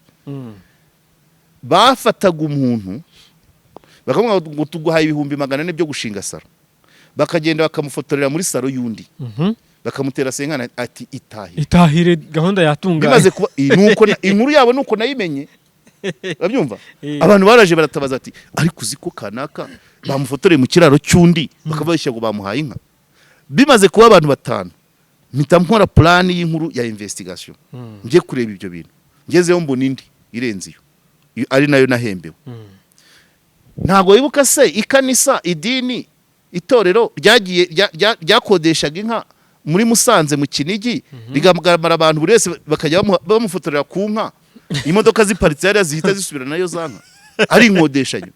Bafataga umuntu bakavuga ngo tuguhaye 400,000 byo gushinga salon, bakagenda bakamufotorera muri salon y'undi, bakamutera senkana ati: "Itahire." Itahire, gahunda yatunganye. Bimaze kuba nuko inkuru yabo nuko nayimenye, urabyumva? Eh. Abantu baraje baratabaza ati: "Ariko uzi ko kanaka bamufotoreye mu kiraro cy'undi, bakababeshya ngo bamuhaye inka?" Bimaze kuba abantu batanu, mpita nkora plan y'inkuru ya investigation, njye kureba ibyo bintu. Ngezeyo mbona indi irenze iyo, ari nayo nahembewe. Ntabwo wibuka se ikanisa, idini, itorero ryagiye ryakodeshaga inka muri Musanze mu Kinigi, rigamara abantu, buri wese bakajya bamufotorera ku nka, imodoka ziparitse hariya zihita zisubira nayo za nka, ari inkodeshanyo?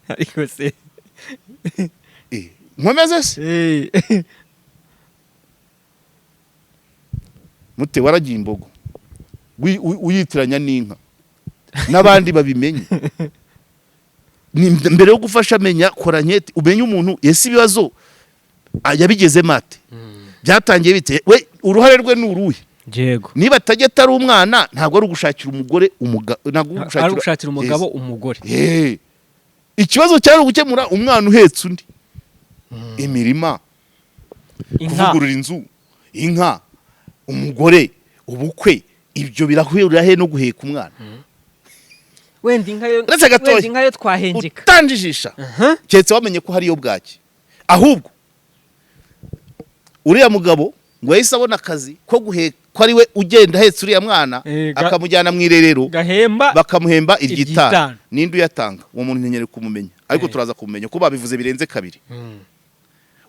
Ariko se Nkomeze se? Eh. Mute waragiye imbogo uyitiranya n'inka, n'abandi babimenye. Ni mbere yo gufasha, menya, kora enquête, umenye umuntu ese ibibazo yabigezemo ate, byatangiye bite, we uruhare rwe ni uruhe? Niba atajya atari umwana, ntabwo ari ugushakira umugore ntabwo Ari ugushakira umugabo umugore. Yes. Ikibazo cyari ugukemura umwana uhetse undi. Imirima, Inka. kuvugurura inzu, inka, umugore, ubukwe, ibyo birahurira he no guheka umwana? Wenda inka yo Uretse gatoya. Wenda inka yo twahengeka. Utanjijisha. Keretse wamenye ko hariyo bwaki. Ahubwo uriya mugabo ngo yahise abona akazi ko guheka, ko ari we ugenda ahetse uriya mwana, akamujyana mu irerero, gahemba bakamuhemba iry'itanu. Iry'itanu. Ninde uyatanga? Uwo muntu nkenyere kumumenya, ariko turaza kumumenya ko babivuze birenze kabiri.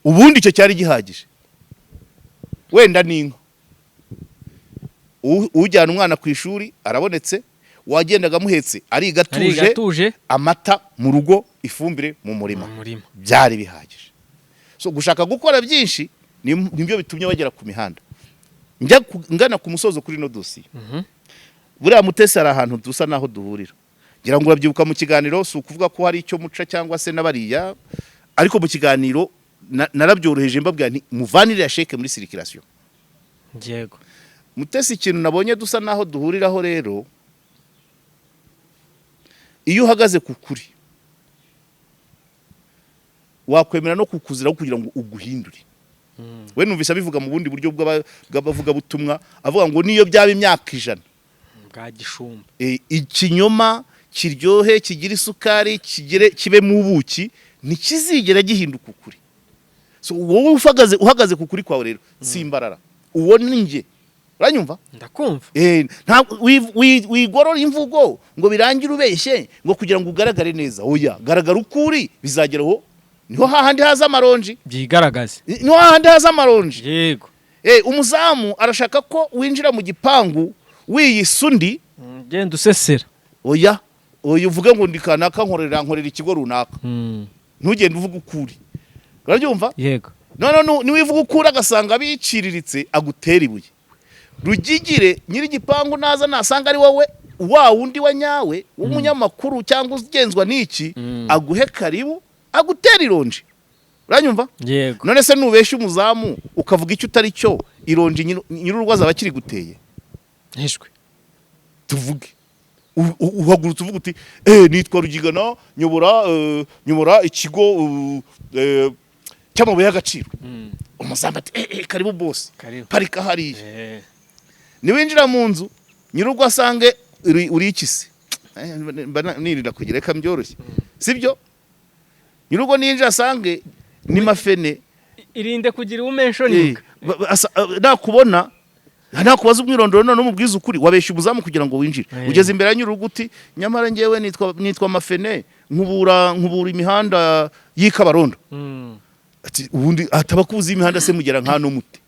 Ubundi icyo cyari gihagije. Wenda n'inka. Ujyana umwana ku ishuri arabonetse, wagendaga amuhetse arigatuje, arigatuje, amata mu rugo, ifumbire mu murima. Mu murima. Byari bihagije. So gushaka gukora byinshi nibyo bitumye bagera ku mihanda. Njya ngana ku musozo kuri ino dosiye. Buriya Mutesi hari ahantu dusa naho duhurira. Ngira ngo urabyibuka mu kiganiro, si ukuvuga ko hari icyo muca cyangwa se n'abariya, ariko mu kiganiro narabyoroheje mbabwira nti muvanire ya chèque muri circulation. Mutesi, ikintu nabonye dusa naho duhuriraho rero, iyo uhagaze ku kuri wakwemera no kukuziraho kugira ngo uguhindure. We numvise abivuga mu bundi buryo bw'abavugabutumwa, avuga ngo niyo byaba imyaka 100, bwa gishumba, ikinyoma kiryohe, kigira isukari, kigere kibe mu buki, ntikizigera gihinduka ukuri. So wowe uhagaze ku kuri kwawe rero, simbarara, uwo ni njye. Uranyumva? Ndakumva. Ntabwo wigorora imvugo ngo birangire ubeshye ngo kugira ngo ugaragare neza. Oya, garagara uko uri, bizageraho niho hahandi haza amaronji. Byigaragaze. Niho hahandi haza amaronji. Umuzamu arashaka ko winjira mu gipangu wiyise undi. Genda usesera. Oya oya, uvuge ngo ndi kanaka, nkorera ikigo runaka. Ntugende uvuga uko uri. Urabyumva? Yego. None niwivuga uko uri agasanga biciriritse, agutera ibuye. Rugigire nyir'igipangu naza nasanga ari wowe wa wundi wa nyawe w'umunyamakuru cyangwa ugenzwa n'iki, aguhe karibu, agutera ironji. Uranyumva? Yego. None se nubeshya umuzamu ukavuga icyo utari cyo, ironji nyir'urugo azaba akiri guteye? Ntishwe. Tuvuge uhagurutse uvuga uti nitwa Rugigana, nyobora ikigo cy'amabuye y'agaciro. Umuzamu ati karibu boss. Karibu. Parika hariya. Niwinjira mu nzu nyir'urugo asange uri iki se? Mba nirinda kugira, reka mbyoroshye, sibyo? Nyir'urugo ninjira asange ni mafene. Irinde kugira umentioninga. Nakubona nakubaza umwirondoro, none umubwiza ukuri. Wabeshya umuzamu kugira ngo winjire. Ugeze imbere ya nyir'urugo uti nyamara njyewe nitwa Mafene, nkubura imihanda y'Ikabarondo. Ati ubundi atabakuzi imihanda se mugera nk'ano mute?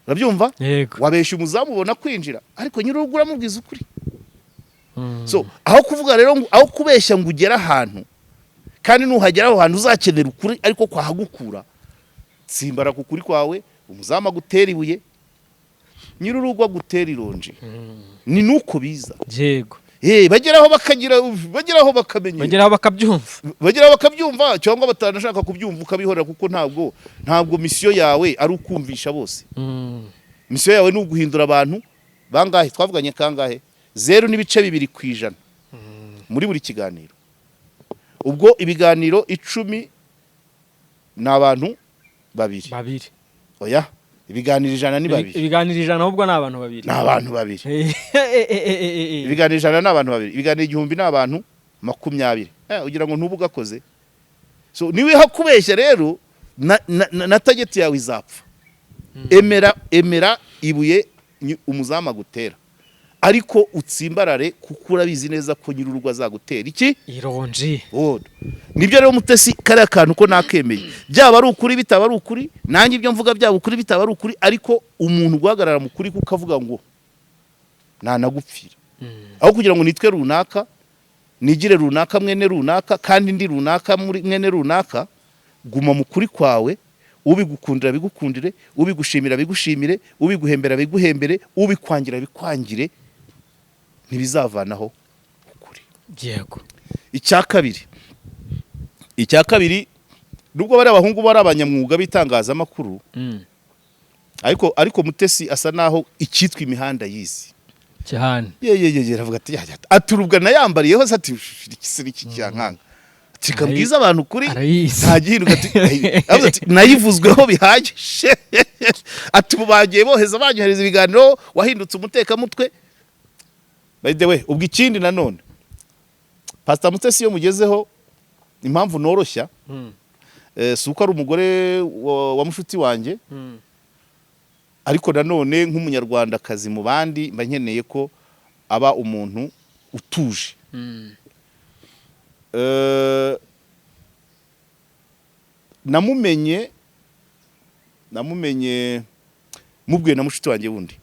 Urabyumva? Yego. Wabeshya umuzamu ubona kwinjira, ariko nyir'urugo uramubwiza ukuri. So aho kuvuga rero ngo, aho kubeshya ngo ugere ahantu, kandi nuhagera aho hantu uzakenera ukuri ariko kwahagukura, tsimbara ku kuri kwawe. Umuzamu agutera ibuye, nyir'urugo agutera ironji. Ni nuko biza. Bageraho bakagira, bageraho bakamenyera. Bageraho bakabyumva. Bageraho bakabyumva, cyangwa batanashaka kubyumva ukabihorera, kuko ntabwo mission yawe ari ukumvisha bose. Mission yawe ni uguhindura abantu bangahe twavuganye? Kangahe? 0.2% muri buri kiganiro. Ubwo ibiganiro 10 ni abantu babiri. Babiri. Oya, ibiganiro 100 ni babiri. Ibiganiro 100 ahubwo ni abantu babiri. Ni abantu babiri. Ibiganiro 100 ni abantu babiri, ibiganiro 1000 ni abantu 20. Ugira ngo ntubu ugakoze. So niwiha kubeshya rero na target yawe izapfa. Emera ibuye umuzamu agutera, ariko utsimbarare, kuko urabizi neza ko nyir'urugo azagutera iki? Ironji. Wodo. Nibyo rero Mutesi, kariya kantu ko nakemeye, byaba ari ukuri, bitaba ari ukuri, nanjye ibyo mvuga byaba ukuri, bitaba ari ukuri, ariko umuntu guhagarara mu kuri kuko avuga ngo nanagupfira aho kugira ngo nitwe runaka, nigire runaka mwene runaka, kandi ndi runaka muri mwene runaka. Guma mu kuri kwawe, ubigukundira bigukundire, ubigushimira bigushimire, ubiguhembera biguhembere, ubikwangira bikwangire, ntibizavanaho ukuri. Icya kabiri, nubwo bari abahungu bari abanyamwuga b'itangazamakuru, ariko Mutesi asa naho icyitwa imihanda yizi. Cyane. Ye ye ye ye, aravuga ati ya, ya, aturubwa nayambariyeho se, ati ikisi n'iki cyankanga. Ati: "Mbwiza abantu kuri Arayizi. Nta gihinduka." Ati, yavuze ati: "Nayivuzweho bihagije." Ati: "Ubu bagiye boheza, banyohereza ibiganiro, wahindutse umutekamutwe." By the way, ubwo ikindi nanone, Pastor Mutesi iyo mugezeho, impamvu noroshya, si uko ari umugore wa mushuti wanjye, ariko nanone nk'umunyarwandakazi mu bandi, mba nkeneye ko aba umuntu utuje. Namumenye mubwiye na mushuti wanjye wundi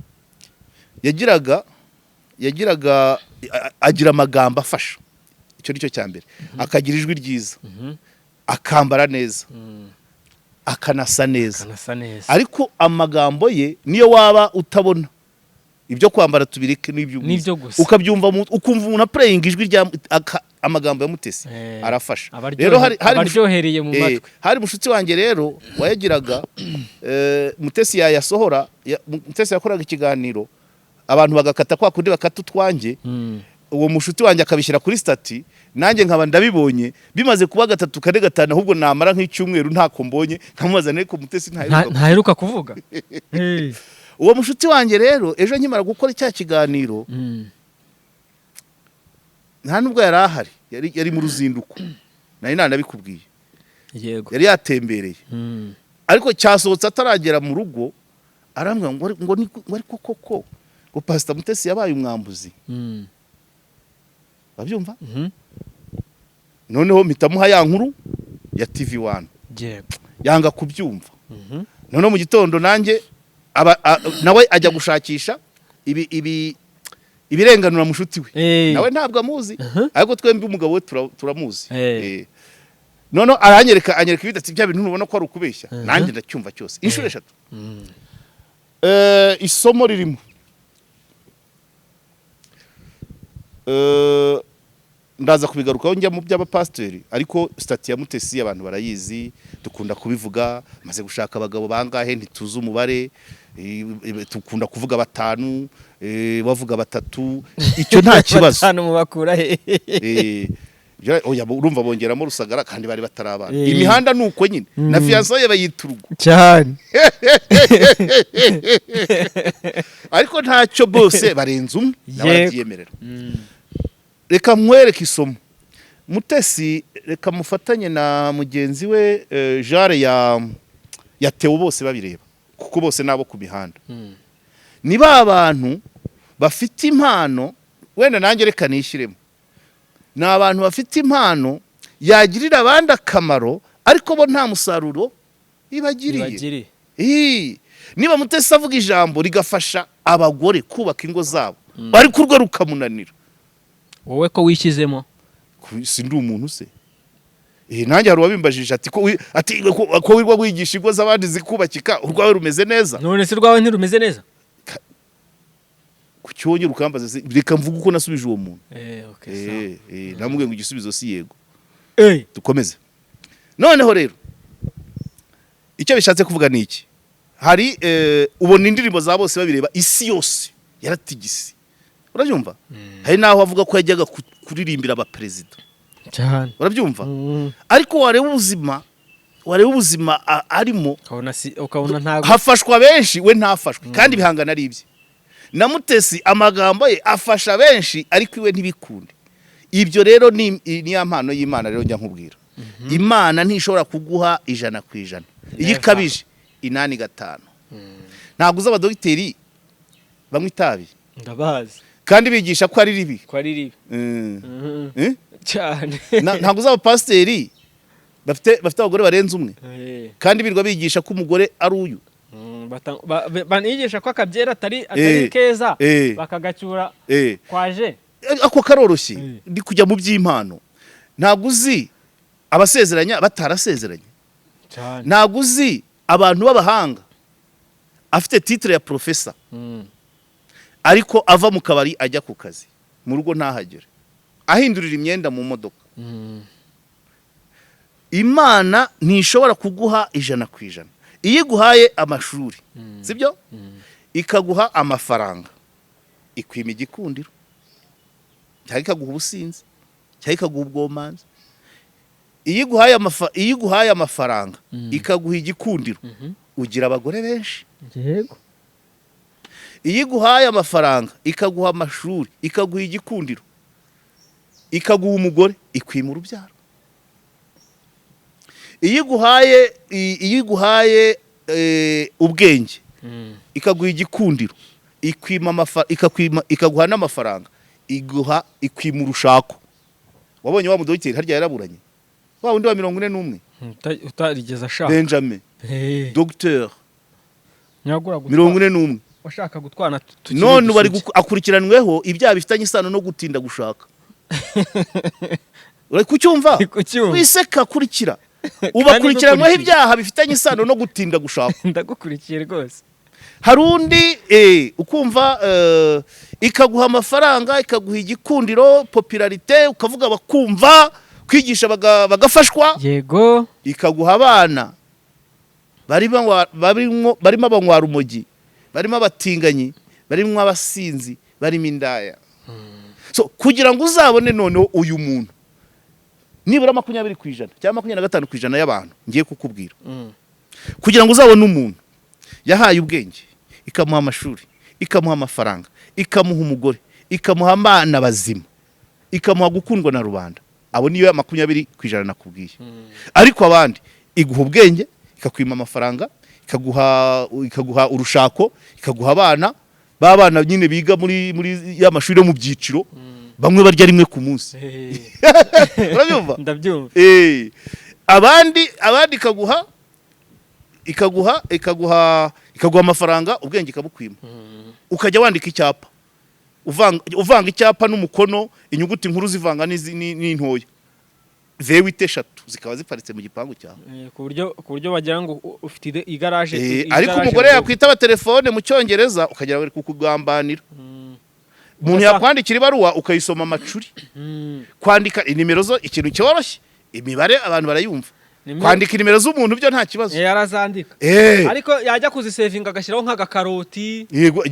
yagiraga agira amagambo afasha, icyo ni cyo cya mbere, akagira ijwi ryiza, akambara neza, akanasa neza. Kanasa neza. Ariko amagambo ye, niyo waba utabona ibyo kwambara tubireke, n'ibyo N'ibyo gusa. Ukabyumva ukumva umuntu apureyinga ijwi rya amagambo ya Mutesi, arafasha. Rero hari Abaryohereye mu matwi. Hari mushuti wanjye rero wayagiraga, Mutesi yayasohora, Mutesi yakoraga ikiganiro, abantu bagakata kwa kundi bakata utwanjye, uwo mushuti wanjye akabishyira kuri status, nanjye nkaba ndabibonye. Bimaze kuba gatatu, kane, gatanu, ahubwo namara nk'icyumweru ntako mbonye, nkamubaza ariko Mutesi ntaheruka. Ntaheruka kuvuga. Uwo mushuti wanjye rero, ejo nkimara gukora cya kiganiro, nta nubwo yari ahari, yari mu ruzinduko, nari nanabikubwiye. Yego. Yari yatembereye, ariko cyasohotse ataragera mu rugo, arambwira ngo ariko koko ngo Pastor Mutesi yabaye umwambuzi. Babyumva. Noneho mpita muha ya nkuru ya TV One, yanga kubyumva. Noneho mu gitondo nanjye nawe ajya gushakisha ibi ibirenganura mushuti we. Nawe ntabwo amuzi, ariko twembi umugabo we turamuzi. Noneho aranyereka, anyereka ibidatsi bya bintu, ntubona ko ari ukubeshya? Nanjye ndacyumva cyose inshuro 3. Isomo ririmo, ndaza kubigarukaho njya mu by'abapasiteri, ariko status ya Mutesi abantu barayizi, dukunda kubivuga. Maze gushaka abagabo bangahe ntituzi umubare, dukunda kuvuga batanu, bavuga batatu, icyo nta kibazo. Batanu mubakura he? Oya, urumva bongeramo Rusagara kandi bari batarabana. Imihanda ni uko nyine, na fiancé ye bayita urugo. Cyane. Ariko ntacyo, bose barenze umwe nawe arabyiyemerera. Reka nkwereke isomo. Mutesi, reka mufatanye na mugenzi we, Jare ya Theo, bose babireba, kuko bose nabo ku mihanda, ni ba bantu bafite impano. Wenda nanjye reka nishyiremo, ni abantu bafite impano yagirira abandi akamaro, ariko bo nta musaruro ibagiriye. Ibagiriye. Ii, niba Mutesi avuga ijambo rigafasha abagore kubaka ingo zabo, ariko urwo rukamunanira, Wowe ko wishyizemo? Si ndi umuntu se? Nanjye hari uwabimbajije ati ati ko wirwa wigisha ingo z'abandi zikubakika, urwawe rumeze neza? None se rwawe ntirumeze neza? Kuki wongera ukambaza se? Reka mvuge uko nasubije uwo muntu. Okay, sawa. Namubwiye ngo igisubizo si yego. Dukomeze. Noneho rero icyo bishatse kuvuga ni iki: hari ubona indirimbo za bose babireba, isi yose yaratigise, urabyumva? Hari n'aho avuga ko yajyaga kuririmbira abaperezida. Cyane. Urabyumva? Ariko wareba ubuzima arimo, Ukabona si, ukabona ntago hafashwa benshi, we ntafashwe, kandi ibihangano ari ibye. Na Mutesi amagambo ye afasha benshi, ariko iwe ntibikunde. Ibyo rero ni ya mpano y'Imana. Rero njya nkubwira, Imana ntishobora kuguha 100%. Iyo Never. ikabije 85. Ntabwo uzi abadogiteri banywa itabi? Ndabazi. Kandi bigisha ko ari ribi. Ko ari ribi. Eh? Cyane. Ntabwo uzi abapasiteri bafite abagore barenze umwe, kandi birirwa bigisha ko umugore ari uyu? Banigisha ko akabyera atari keza, bakagacyura kwaje. Ako karoroshye. Ndi kujya mu by'impano. Ntabwo uzi abasezeranya batarasezeranye? Cyane. Ntabwo uzi abantu b'abahanga, afite titre ya professor, ariko ava mu kabari ajya ku kazi, mu rugo ntahagere, ahindurira imyenda mu modoka? Imana ntishobora kuguha 100%. Iyo iguhaye amashuri, sibyo, ikaguha amafaranga, ikwima igikundiro, cyangwa ikaguha ubusinzi, cyangwa ikaguha ubwomanzi. Iyo iguhaye amafaranga, ikaguha igikundiro, ugira abagore benshi. Iyo iguhaye amafaranga, ikaguha amashuri, ikaguha igikundiro, ikaguha umugore, ikwima urubyaro. Iyo iguhaye ubwenge, ikaguha igikundiro, ikaguha n'amafaranga, ikwima urushako. Wabonye wa mudogiteri harya yaraburanye, wa wundi wa 41? Utarigeze ashaka. Benjamin. Docteur. Nyagura gutwara. 41. Washaka gutwana tukiri None bari udusugi. Akurikiranweho ibyaha bifitanye isano no gutinda gushaka. Uri kucyumva? Ndi kucyumva. Wiseka, kurikira. Kandi Ubu akurikiranweho ngukurikiye. ibyaha bifitanye isano no gutinda gushaka. Ndagukurikiye rwose. Hari undi ukumva ikaguha amafaranga, ikaguha igikundiro, popularité, ukavuga bakumva, kwigisha bagafashwa, ikaguha abana barimo abanywa rumogi, barimo abatinganyi, barimo abasinzi, barimo indaya. So kugira ngo uzabone noneho uyu muntu, nibura 20% cyangwa 25% y'abantu ngiye kukubwira, kugira ngo uzabone umuntu yahaye ubwenge, ikamuha amashuri, ikamuha amafaranga, ikamuha umugore, ikamuha abana bazima, ikamuha gukundwa na rubanda, abo niyo ya 20% nakubwiye. Ariko abandi iguha ubwenge, ikakwima amafaranga, ikaguha urushako, ikaguha abana, ba bana nyine biga muri ya mashuri yo mu byiciro, bamwe barya rimwe ku munsi. Urabyumva? Ndabyumva. Abandi ikaguha amafaranga, ubwenge ikabukwima, ukajya wandika icyapa, uvanga icyapa n'umukono, inyuguti nkuru zivanga n'intoya, V8 eshatu zikaba ziparitse mu gipangu cyawe. Ku buryo bagira ngo ufite igaraje. Ariko Igaraje umugore mu rugo. yakwitaba telefone mu Cyongereza, ukagira ngo ari kukugambanira. Umuntu yakwandikira ibaruwa, ukayisoma amacuri. Kwandika inimero zo, ikintu cyoroshye, imibare abantu barayumva. Kwandika inimero z'umuntu byo nta kibazo. Yarazandika, ariko yajya kuzisevinga agashyiraho nk'agakaroti, Yego,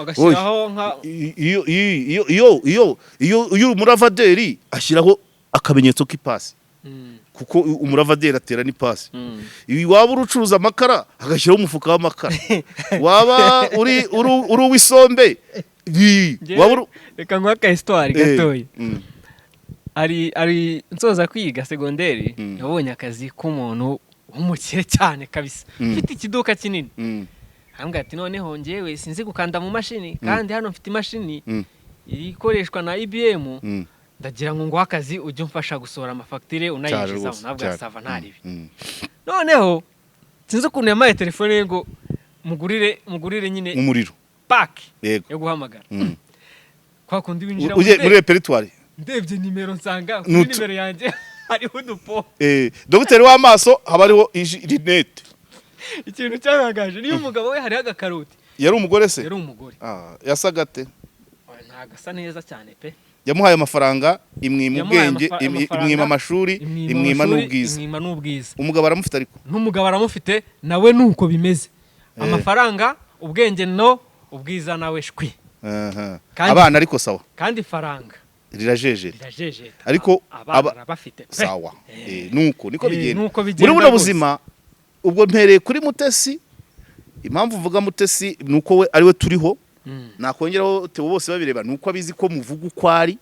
agashyiraho nka iyo iyo iyo iyo iyo iyo umuravaderi ashyiraho akamenyetso k'ipasi, kuko umuravaderi atera n'ipasi. Waba uri ucuruza amakara, agashyiraho umufuka w'amakara. Waba uri uw'isombe, waba uri Reka nguhe aka histoire gatoya. Ari nsoza kwiga segonderi, yabonye akazi k'umuntu w'umukire cyane kabisa, ufite ikiduka kinini. Arambwira ati: "Noneho njyewe sinzi gukanda mu mashini, kandi hano mfite imashini ikoreshwa na IBM. Ndagira ngo nguhe akazi, ujye umfasha gusohora amafagitire, Cyane unayinjiza." rwose, Ntabwo cyane. ça va, ntaribi. Noneho sinzi ukuntu yamaye telefone ye ngo mugurire nyine Umuriro. Paki Yego. yo guhamagara, kwa kundi winjira Ujye muri répertoire. Ndebye nimero, nsanga kuri nimero yanjye hariho udupo. Dogiteri w'amaso haba hariho rinete. Ikintu cyarangaje, niyo umugabo we hariho agakaroti. Yari umugore se? Yari umugore. Ah, yasaga ate? Oya, ntabwo asa neza cyane pe. Yamuhaye amafaranga, imwima Yamuhaye ubwenge, amafaranga, imwima amashuri, imwima amashuri, n'ubwiza. Imwima n'ubwiza. Umugabo aramufite ariko? N'umugabo aramufite nawe, nuko bimeze. Amafaranga, ubwenge, no ubwiza nawe shwi. Aha. Abana ariko sawa? Kandi faranga Rirajejere. rirajejeta. Ariko Abana arabafite pe. Sawa. Nuko niko bigenda. Nuko bigenda Muri buno rwose. buzima, ubwo mpereye kuri Mutesi. Impamvu uvuga Mutesi ni uko we ariwe turiho. Nakongeraho Theo bose babireba, ni uko abizi ko muvuga uko ari.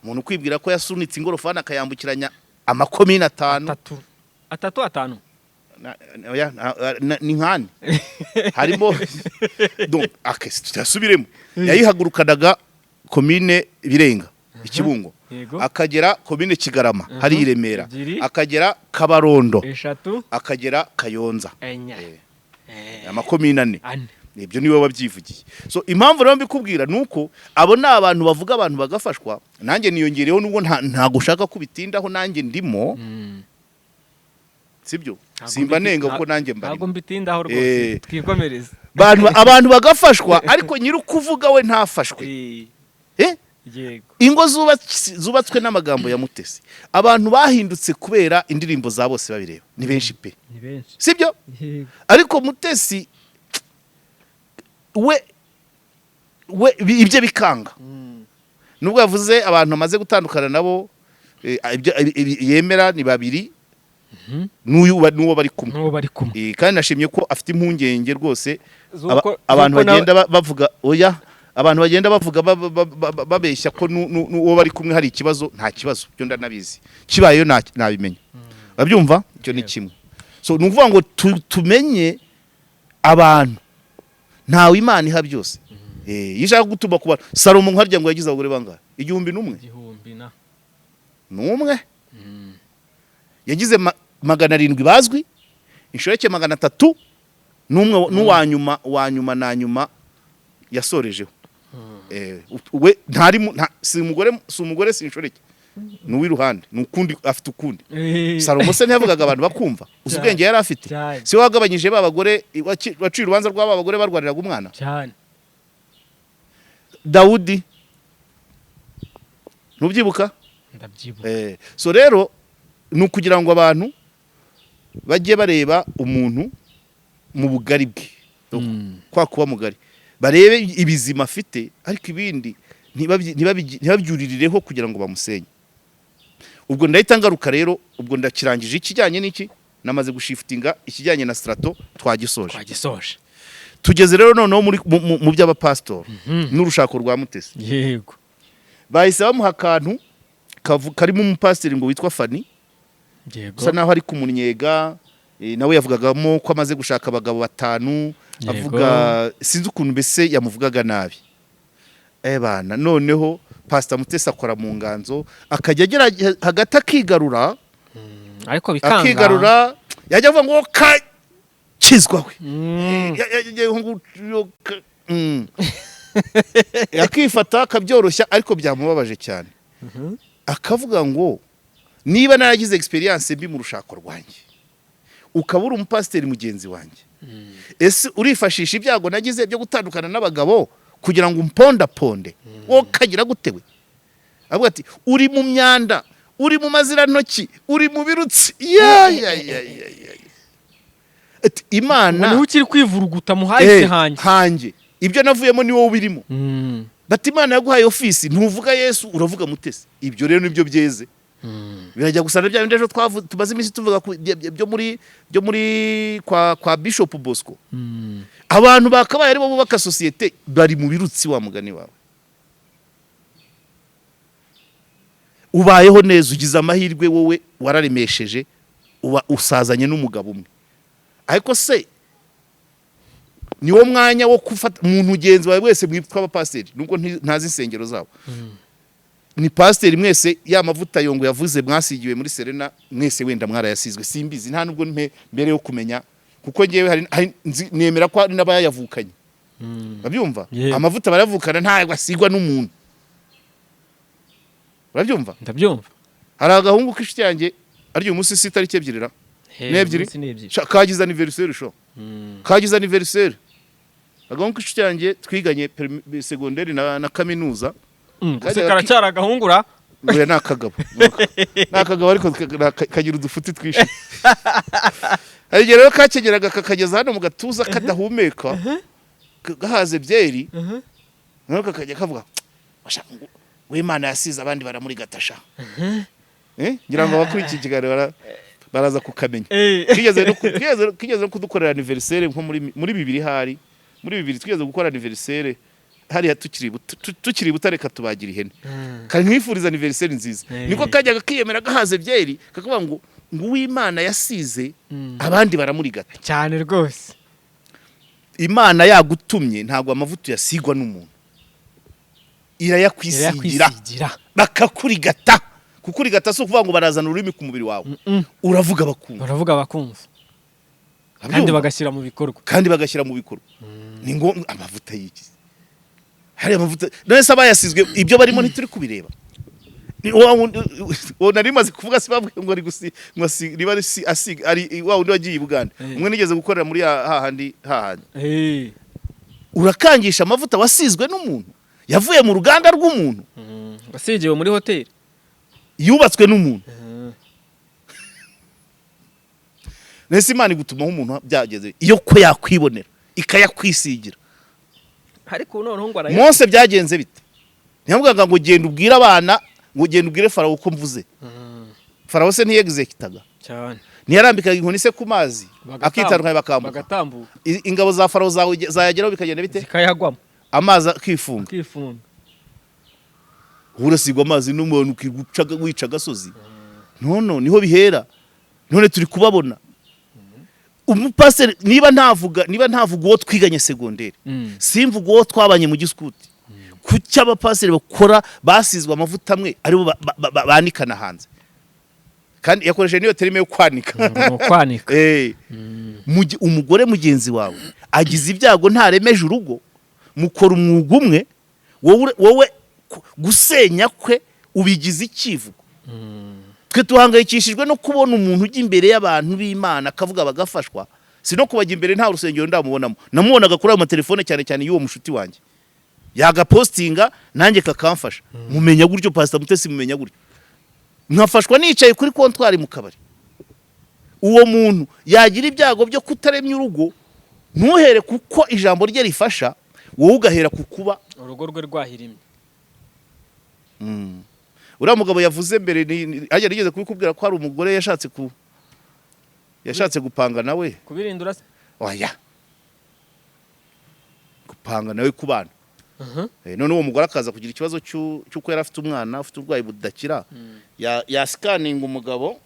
Umuntu kwibwira ko yasunitse ingorofani akayambukiranya amakomine atanu. Atatu, atatu, atanu. Oya, ni nkane harimo. Donc tuyasubiremo: yayihagurukanaga komine Birenga Ikibungo, akagera komine Kigarama hari i Remera, Ebyiri. akagera Kabarondo, Eshatu. akagera Kayonza. Enye. Amakomine ane. Ane. Ibyo niwe wabyivugiye. So impamvu rero mbikubwira ni uko abo ni abantu bavuga, abantu bagafashwa. Nanjye niyongereyeho, nubwo ntago ushaka kubitindaho, nanjye ndimo. Sibyo? Ntabwo Simba nenga, kuko nanjye ntabwo mbarimo. mbitindaho rwose, twikomereze. Abantu bagafashwa, ariko nyiri ukuvuga we ntafashwe. Yego. Ingo zubatswe n'amagambo ya Mutesi, abantu bahindutse kubera indirimbo za bose babireba, ni benshi pe. Ni benshi. Sibyo? Yego. Ariko Mutesi we ibye bikanga. Nubwo yavuze abantu amaze gutandukana nabo. Ibyo yemera ni babiri, n'uyu n'uwo bari kumwe. N'uwo bari kumwe. Kandi nashimye ko afite impungenge rwose. Abantu Z'uko bagenda bavuga, oya, abantu bagenda bavuga babeshya ko n'uwo bari kumwe hari ikibazo. Nta kibazo, byo ndanabizi, kibayeyo nabimenya. Urabyumva? Icyo ni kimwe. So ni ukuvuga ngo tumenye abantu, ntawe Imana iha byose. Iyo ishaka gutuma ku bantu, Salomo nkarya ngo yagize abagore bangahe? 1001? Igihumbi na N'umwe. Yagize 700 bazwi, inshoreke 300, n'umwe n'uwa nyuma, wa nyuma na nyuma yasorejeho. We ntari si umugore, si umugore, si inshoreke, ni uw'iruhande, ni ukundi, afite ukundi. Salomo se ntiyavugaga abantu bakumva? Uzi ubwenge yari afite? Cyane. Si we wagabanyije ba bagore, waciye urubanza rw'aba bagore barwaniraga umwana? Cyane. Dawudi, ntubyibuka? Ndabyibuka. So rero ni ukugira ngo abantu bajye bareba umuntu mu bugari bwe, kwa kuba mugari, barebe ibizima afite, ariko ibindi ntibabyuririreho kugira ngo bamusenye. Ubwo ndahita ngaruka rero, ubwo ndakirangije ikijyanye n'iki, namaze gushifutinga ikijyanye na strato, twagisoje. Twagisoje. Tugeze rero noneho muri mu by'abapasitori n'urushako rwa Mutesi. Bahise bamuha akantu karimo umupasiteri ngo witwa Fani, usa naho ari kumunyega. Nawe yavugagamo ko amaze gushaka abagabo batanu. Avuga, sinzi ukuntu mbese yamuvugaga nabi. Bana, noneho Pastor Mutesi akora mu nganzo, akajya agera hagati akigarura. Ariko bikanga. Akigarura, yajya avuga ngo kakizwa we. Akifata akabyoroshya, ariko byamubabaje cyane. Akavuga ngo niba naragize experience mbi mu rushako rwanjye, ukaba uri umupasiteri mugenzi wanjye, ese urifashisha ibyago nagize byo gutandukana n'abagabo kugira ngo umpondaponde? Wowe kagira gute? We avuga ati uri mu myanda, uri mu mazirantoki, uri mu birutsi, ya ya ya ya ya. Ati Imana Ngo niwe ukiri kwivuruguta mu hahise hanjye. Hanjye, ibyo navuyemo ni wowe ubirimo. Bati Imana yaguhaye ofisi, ntuvuga Yesu, uravuga Mutesi. Ibyo rero nibyo byeze. Birajya gusa na bya bindi ejo tumaze iminsi tuvuga byo muri kwa Bishop Bosco. Abantu bakabaye aribo bubaka sosiyete bari mu birutsi. Wa mugani wawe, ubayeho neza, ugize amahirwe, wowe wararemesheje, uba usazanye n'umugabo umwe, ariko se niwo mwanya wo gufata umuntu mugenzi wawe wese mwitwa abapasiteri, nubwo ntazi insengero zabo, ni pasiteri mwese, ya mavuta yongo yavuze mwasigiwe muri Serena, mwese wenda mwarayasizwe, simbizi, nta nubwo mbere yo kumenya, kuko ngewe nemera ko hari n'abayavukanye. Urabyumva? Yego. Amavuta barayavukana, ntabwo asigwa n'umuntu. Urabyumva? Ndabyumva. Hari agahungu k'inshuti yanjye, aryo uyu munsi si itariki 2 ra? Ni 2? Umunsi ni 2. Sha, kagize anniversaire sho. Kagize anniversaire, agahungu k'inshuti yanjye twiganye segonderi na kaminuza. Gusa karacyari agahungura. Oya, ni akagabo, ni akagabo, ariko kagira udufuti twinshi. Hari igihe rero kakegeraga kakageza hano mu gatuza kadahumeka, gahaze byeri, noneho kakajya kavuga: "Washa, ngo w'Imana yasize abandi baramurigatasha." Ngira ngo abakuri iki kiganiro baraza kukamenya. Kigeze no kudukorera anniversaire nko muri bibiri, hari muri bibiri twigeze gukora anniversaire hariya tukiri Butare, katubagira ihene, kari nkwifuriza anniversaire nziza. Niko kajyaga kiyemera gahaze byeri, kakavuga ngo uw'Imana yasize abandi baramurigata. Cyane rwose. Imana yagutumye, ntabwo amavuta uyasigwa n'umuntu, irayakwisigira. Irayakwisigira. Bakakurigata. Kukurigata si ukuvuga ngo barazana ururimi ku mubiri wawe, uravuga bakumva. Baravuga bakumva kandi Urabyumva? bagashyira mu bikorwa. Kandi bagashyira mu bikorwa. Ni ngombwa. Amavuta y'iki? Hari amavuta none se abayasizwe ibyo barimo ntituri kubireba? Ni wa wundi uwo nari maze kuvuga, si babwiye ngo ari gusi ngo niba ari si asiga, ari wa wundi wagiye i Buganda. Umwe nigeze gukorera muri hahandi hahandi. Urakangisha amavuta wasizwe n'umuntu, yavuye mu ruganda rw'umuntu, Wasigiwe muri hoteli. yubatswe n'umuntu. Nese Imana igutumaho umuntu byageze iyo ko yakwibonera ikayakwisigira? Ariko ubu noneho ngo araya Mose byagenze bite? Ntiyavugaga ngo genda ubwire abana Ngo ugenda ubwire Farawo uko mvuze. Farawo se ntiyegizekitaga? Cyane. Ntiyarambikaga inkoni se ku mazi, akitandukanya, bakambuka? Bagatambuka. Ingabo za Farawo zayageraho bikagenda bite? Zikayagwamo. Amazi akifunga. Akifunga. Urasigwa amazi n'umuntu ukirirwa wica agasozi. Nono niho bihera. None turi kubabona umupasiteri, niba ntavuga uwo twiganye segonderi, simvuga uwo twabanye mu giskuti, kuki abapasiteri bakora basizwe amavuta amwe aribo banikana hanze? Kandi yakoresheje niyo terme yo kwanika. Ni ukwanika. Umugore mugenzi wawe agize ibyago, ntaremeje urugo, mukora umwuga umwe, wowe gusenya kwe ubigize icyivugo. Twe tuhangayikishijwe no kubona umuntu ujya imbere y'abantu b'Imana akavuga bagafashwa, si no kubajya imbere. Nta rusengero ndamubonamo, namubonaga kuri ayo matelefone, cyane cyane y'uwo mushuti wanjye yagapostinga, nanjye kakamfasha. Mumenya gutyo Pastor Mutesi, mumenya gutyo, nkafashwa nicaye kuri kontwari mu kabari. Uwo muntu yagira ibyago byo kutaremya urugo, ntuhere kuko ijambo rye rifasha, wowe ugahera ku kuba urugo rwe rwahirimye. Uriya mugabo yavuze mbere hajya nigeze kubikubwira ko hari umugore yashatse gupanga nawe. Kubirindura se? Oya, gupanga nawe kubana. None uwo mugore akaza kugira ikibazo cy'uko yari afite umwana ufite uburwayi budakira, yasikaninga umugabo,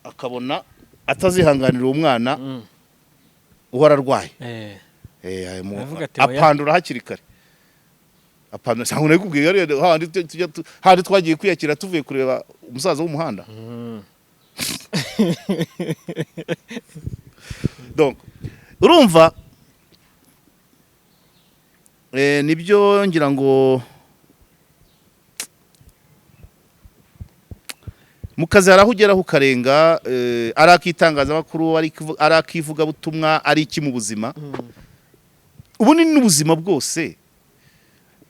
akabona atazihanganira uwo mwana uhora arwaye. Aravuga ati, "Oya." Apandura hakiri kare, apandura. Ntabwo nabikubwiye hariya hahandi hahandi twagiye kwiyakira tuvuye kureba umusaza w'umuhanda. Donc urumva, nibyo ngira ngo mu kazi hari aho ugeraho ukarenga, ari ak'itangazamakuru, ari ak'ivugabutumwa, ari iki mu buzima. Ubu ni n'ubuzima bwose,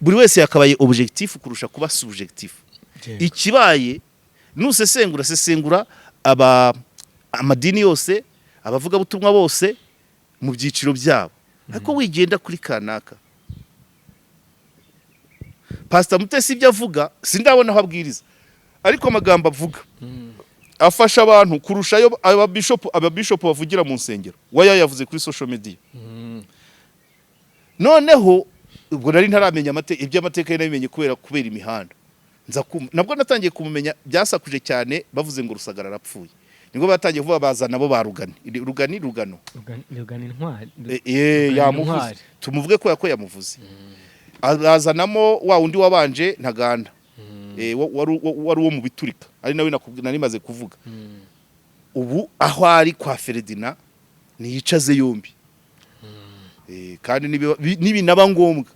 buri wese yakabaye objectif kurusha kuba subjectif. Ikibaye nusesengura, sesengura aba amadini yose, abavugabutumwa bose mu byiciro byabo, ariko wigenda kuri kanaka. Pastor Mutesi ibyo avuga sindabona aho abwiriza, ariko amagambo avuga afasha abantu kurusha ayo ababishopu bavugira mu nsengero. We yayavuze kuri social media. Noneho ubwo nari ntaramenya iby'amateka ye, nabimenye kubera imihanda. Nza kumva nabwo natangiye kumumenya byasakuje cyane bavuze ngo Rusagara arapfuye, nibwo batangiye kuvuga bazana bo ba Rugani, Rugani, Rugano. Rugana intwari. Rugana Yamuvuze. Intwari. Tumuvuge ko yamuvuze, azanamo wa wundi wabanje Ntaganda, wari uwo mu biturika, ari nawe nari maze kuvuga. Ubu aho ari kwa Ferdinand niyicaze yombi. Kandi nibinaba ngombwa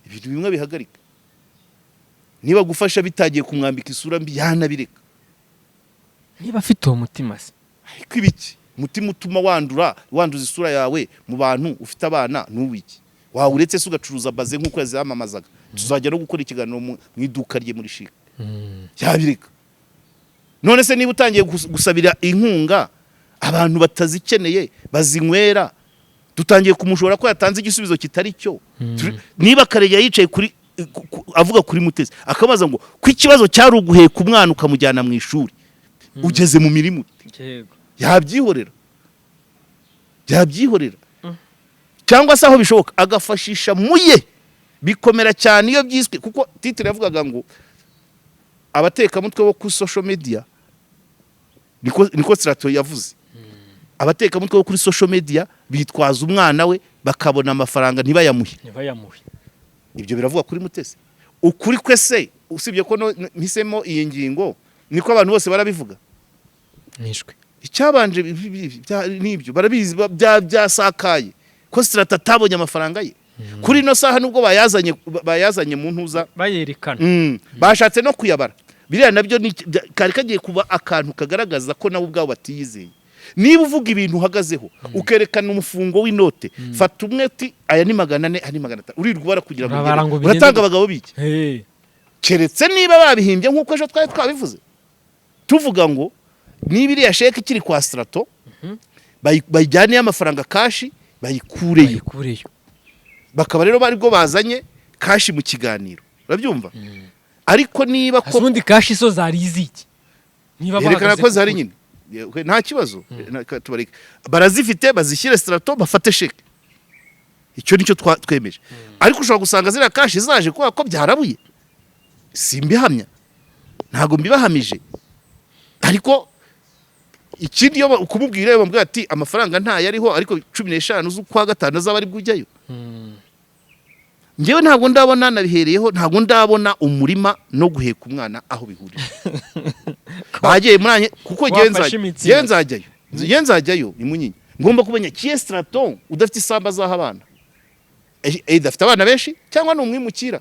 ibintu bimwe bihagarika, niba gufasha bitagiye kumwambika isura mbi, yanabireka. Niba afite uwo mutima se? Ariko ibiki, umutima utuma wandura, wanduza isura yawe mu bantu, ufite abana, n'uwiki? Wawe uretse se ugacuruza baze nk'uko yazamamazaga? Tuzajya no gukora ikiganiro mu iduka rye muri CHIC. Yabireka. None se niba utangiye gusabira inkunga abantu batazikeneye bazinywera, dutangiye kumushora ko yatanze igisubizo kitari cyo. Niba Karegeya yicaye kuri avuga kuri Mutesi, akabaza ngo ko ikibazo cyari uguheka umwana ukamujyana mu ishuri, ugeze mu mirimo ute? Yabyihorera, yabyihorera, cyangwa se aho bishoboka agafashisha muye. Bikomera cyane iyo byiswe, kuko titre yavugaga ngo abatekamutwe bo kuri social media, niko Strato yavuze, abatekamutwe bo kuri social media bitwaza umwana we bakabona amafaranga ntibayamuhe. Ntibayamuhe. Ibyo biravuga kuri Mutesi. Ukuri kwe se, usibye ko mpisemo iyi ngingo, niko abantu bose barabivuga? Nishwe. Icyabanje nibyo barabizi, byasakaye ko Strato atabonye amafaranga ye kuri ino saha, nubwo bayazanye mu ntuza. Bayerekana. Bashatse no kuyabara. Biriya nabyo kari kagiye kuba akantu kagaragaza ko nabo ubwabo batiyizeye. Niba uvuga ibintu uhagazeho, ukerekana umufungo w'inote, fata umwe uti aya ni 400, aya ni 500, urirwa ubara kugira ngo Urabara ugere. ngo bigende Uratanga gute? abagabo biki? Hey. Keretse niba babihimbye nk'uko ejo twari twabivuze, tuvuga ngo niba iriya sheke ikiri kwa Strato, bayijyaneyo amafaranga cash, bayikureyo. Bayikureyo. Bakaba rero bari bwo bazanye cash mu kiganiro, urabyumva? Ariko niba ko Ubundi cash zo zari iziki niba yerekana bahagaze ko zihari ku- nyine? Nta kibazo. Tubareke, barazifite, bazishyire Straton, bafate sheke. Icyo nicyo twemeje. Ariko ushobora gusanga ziriya cash zaje kubera ko byarabuye. Simbihamya, ntabwo mbibahamije. Ariko ikindi, iyo kumubwira, iyo bamubwira ati amafaranga ntayo ariho, ariko 15 z'ukwa gatanu azaba ari bujyayo. Njyewe ntabwo ndabona, nabihereyeho, ntabwo ndabona umurima no guheka umwana aho bihurira. Bagiye muri anye kuko njyewe Wafashe nzajya imitsi. Njyewe nzajyayo ni Munyinya, ngomba kumenya kiye Straton udafite isambu azaha abana. Idafite abana benshi cyangwa ni umwimukira.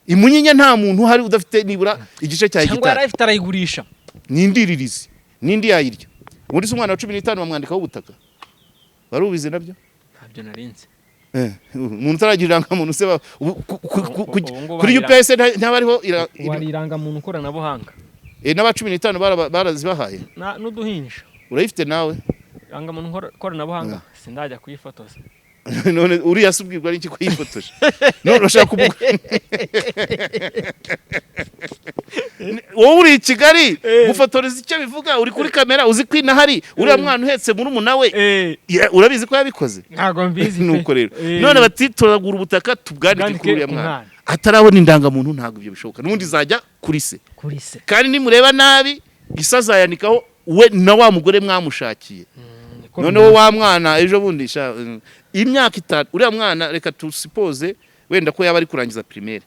I Munyinya nta muntu uhari udafite nibura igice cya Cyangwa hegitari. yari afite arayigurisha. Ni indiririzi n'indi yayirya. Ubundi se umwana wa 15 bamwandikaho ubutaka? Wari ubizi nabyo? Ntabyo narinzi. Umuntu utaragira irangamuntu se Ubu ngubu kuri hari UPS ntaba ariho Wari irangamuntu koranabuhanga. N'aba 15 barazibahaye. N'uduhinja. Urayifite nawe? Irangamuntu koranabuhanga sindajya kuyifotoza. None uriya se ubwirwa n'iki ko yifotoje? None urashaka kuvuga wowe uri i Kigali gufotoreza icyo bivuga uri kuri kamera, uzi ko inahari uriya mwana uhetse murumuna we? Urabizi ko yabikoze? Ntabwo mbizi pe. Nuko rero none bati turagura ubutaka, tubwandike Tubwandike kuri uriya ku mwana mwana. Atarabona indangamuntu, ntabwo ibyo bishoboka. N'ubundi izajya kuri se. Kuri se. Kandi nimureba nabi, isa azayanikaho we na wa mugore mwamushakiye. Niko Noneho wa mwana ejo bundi sha, imyaka 5, uriya mwana reka tusipoze wenda ko yaba ari kurangiza primaire,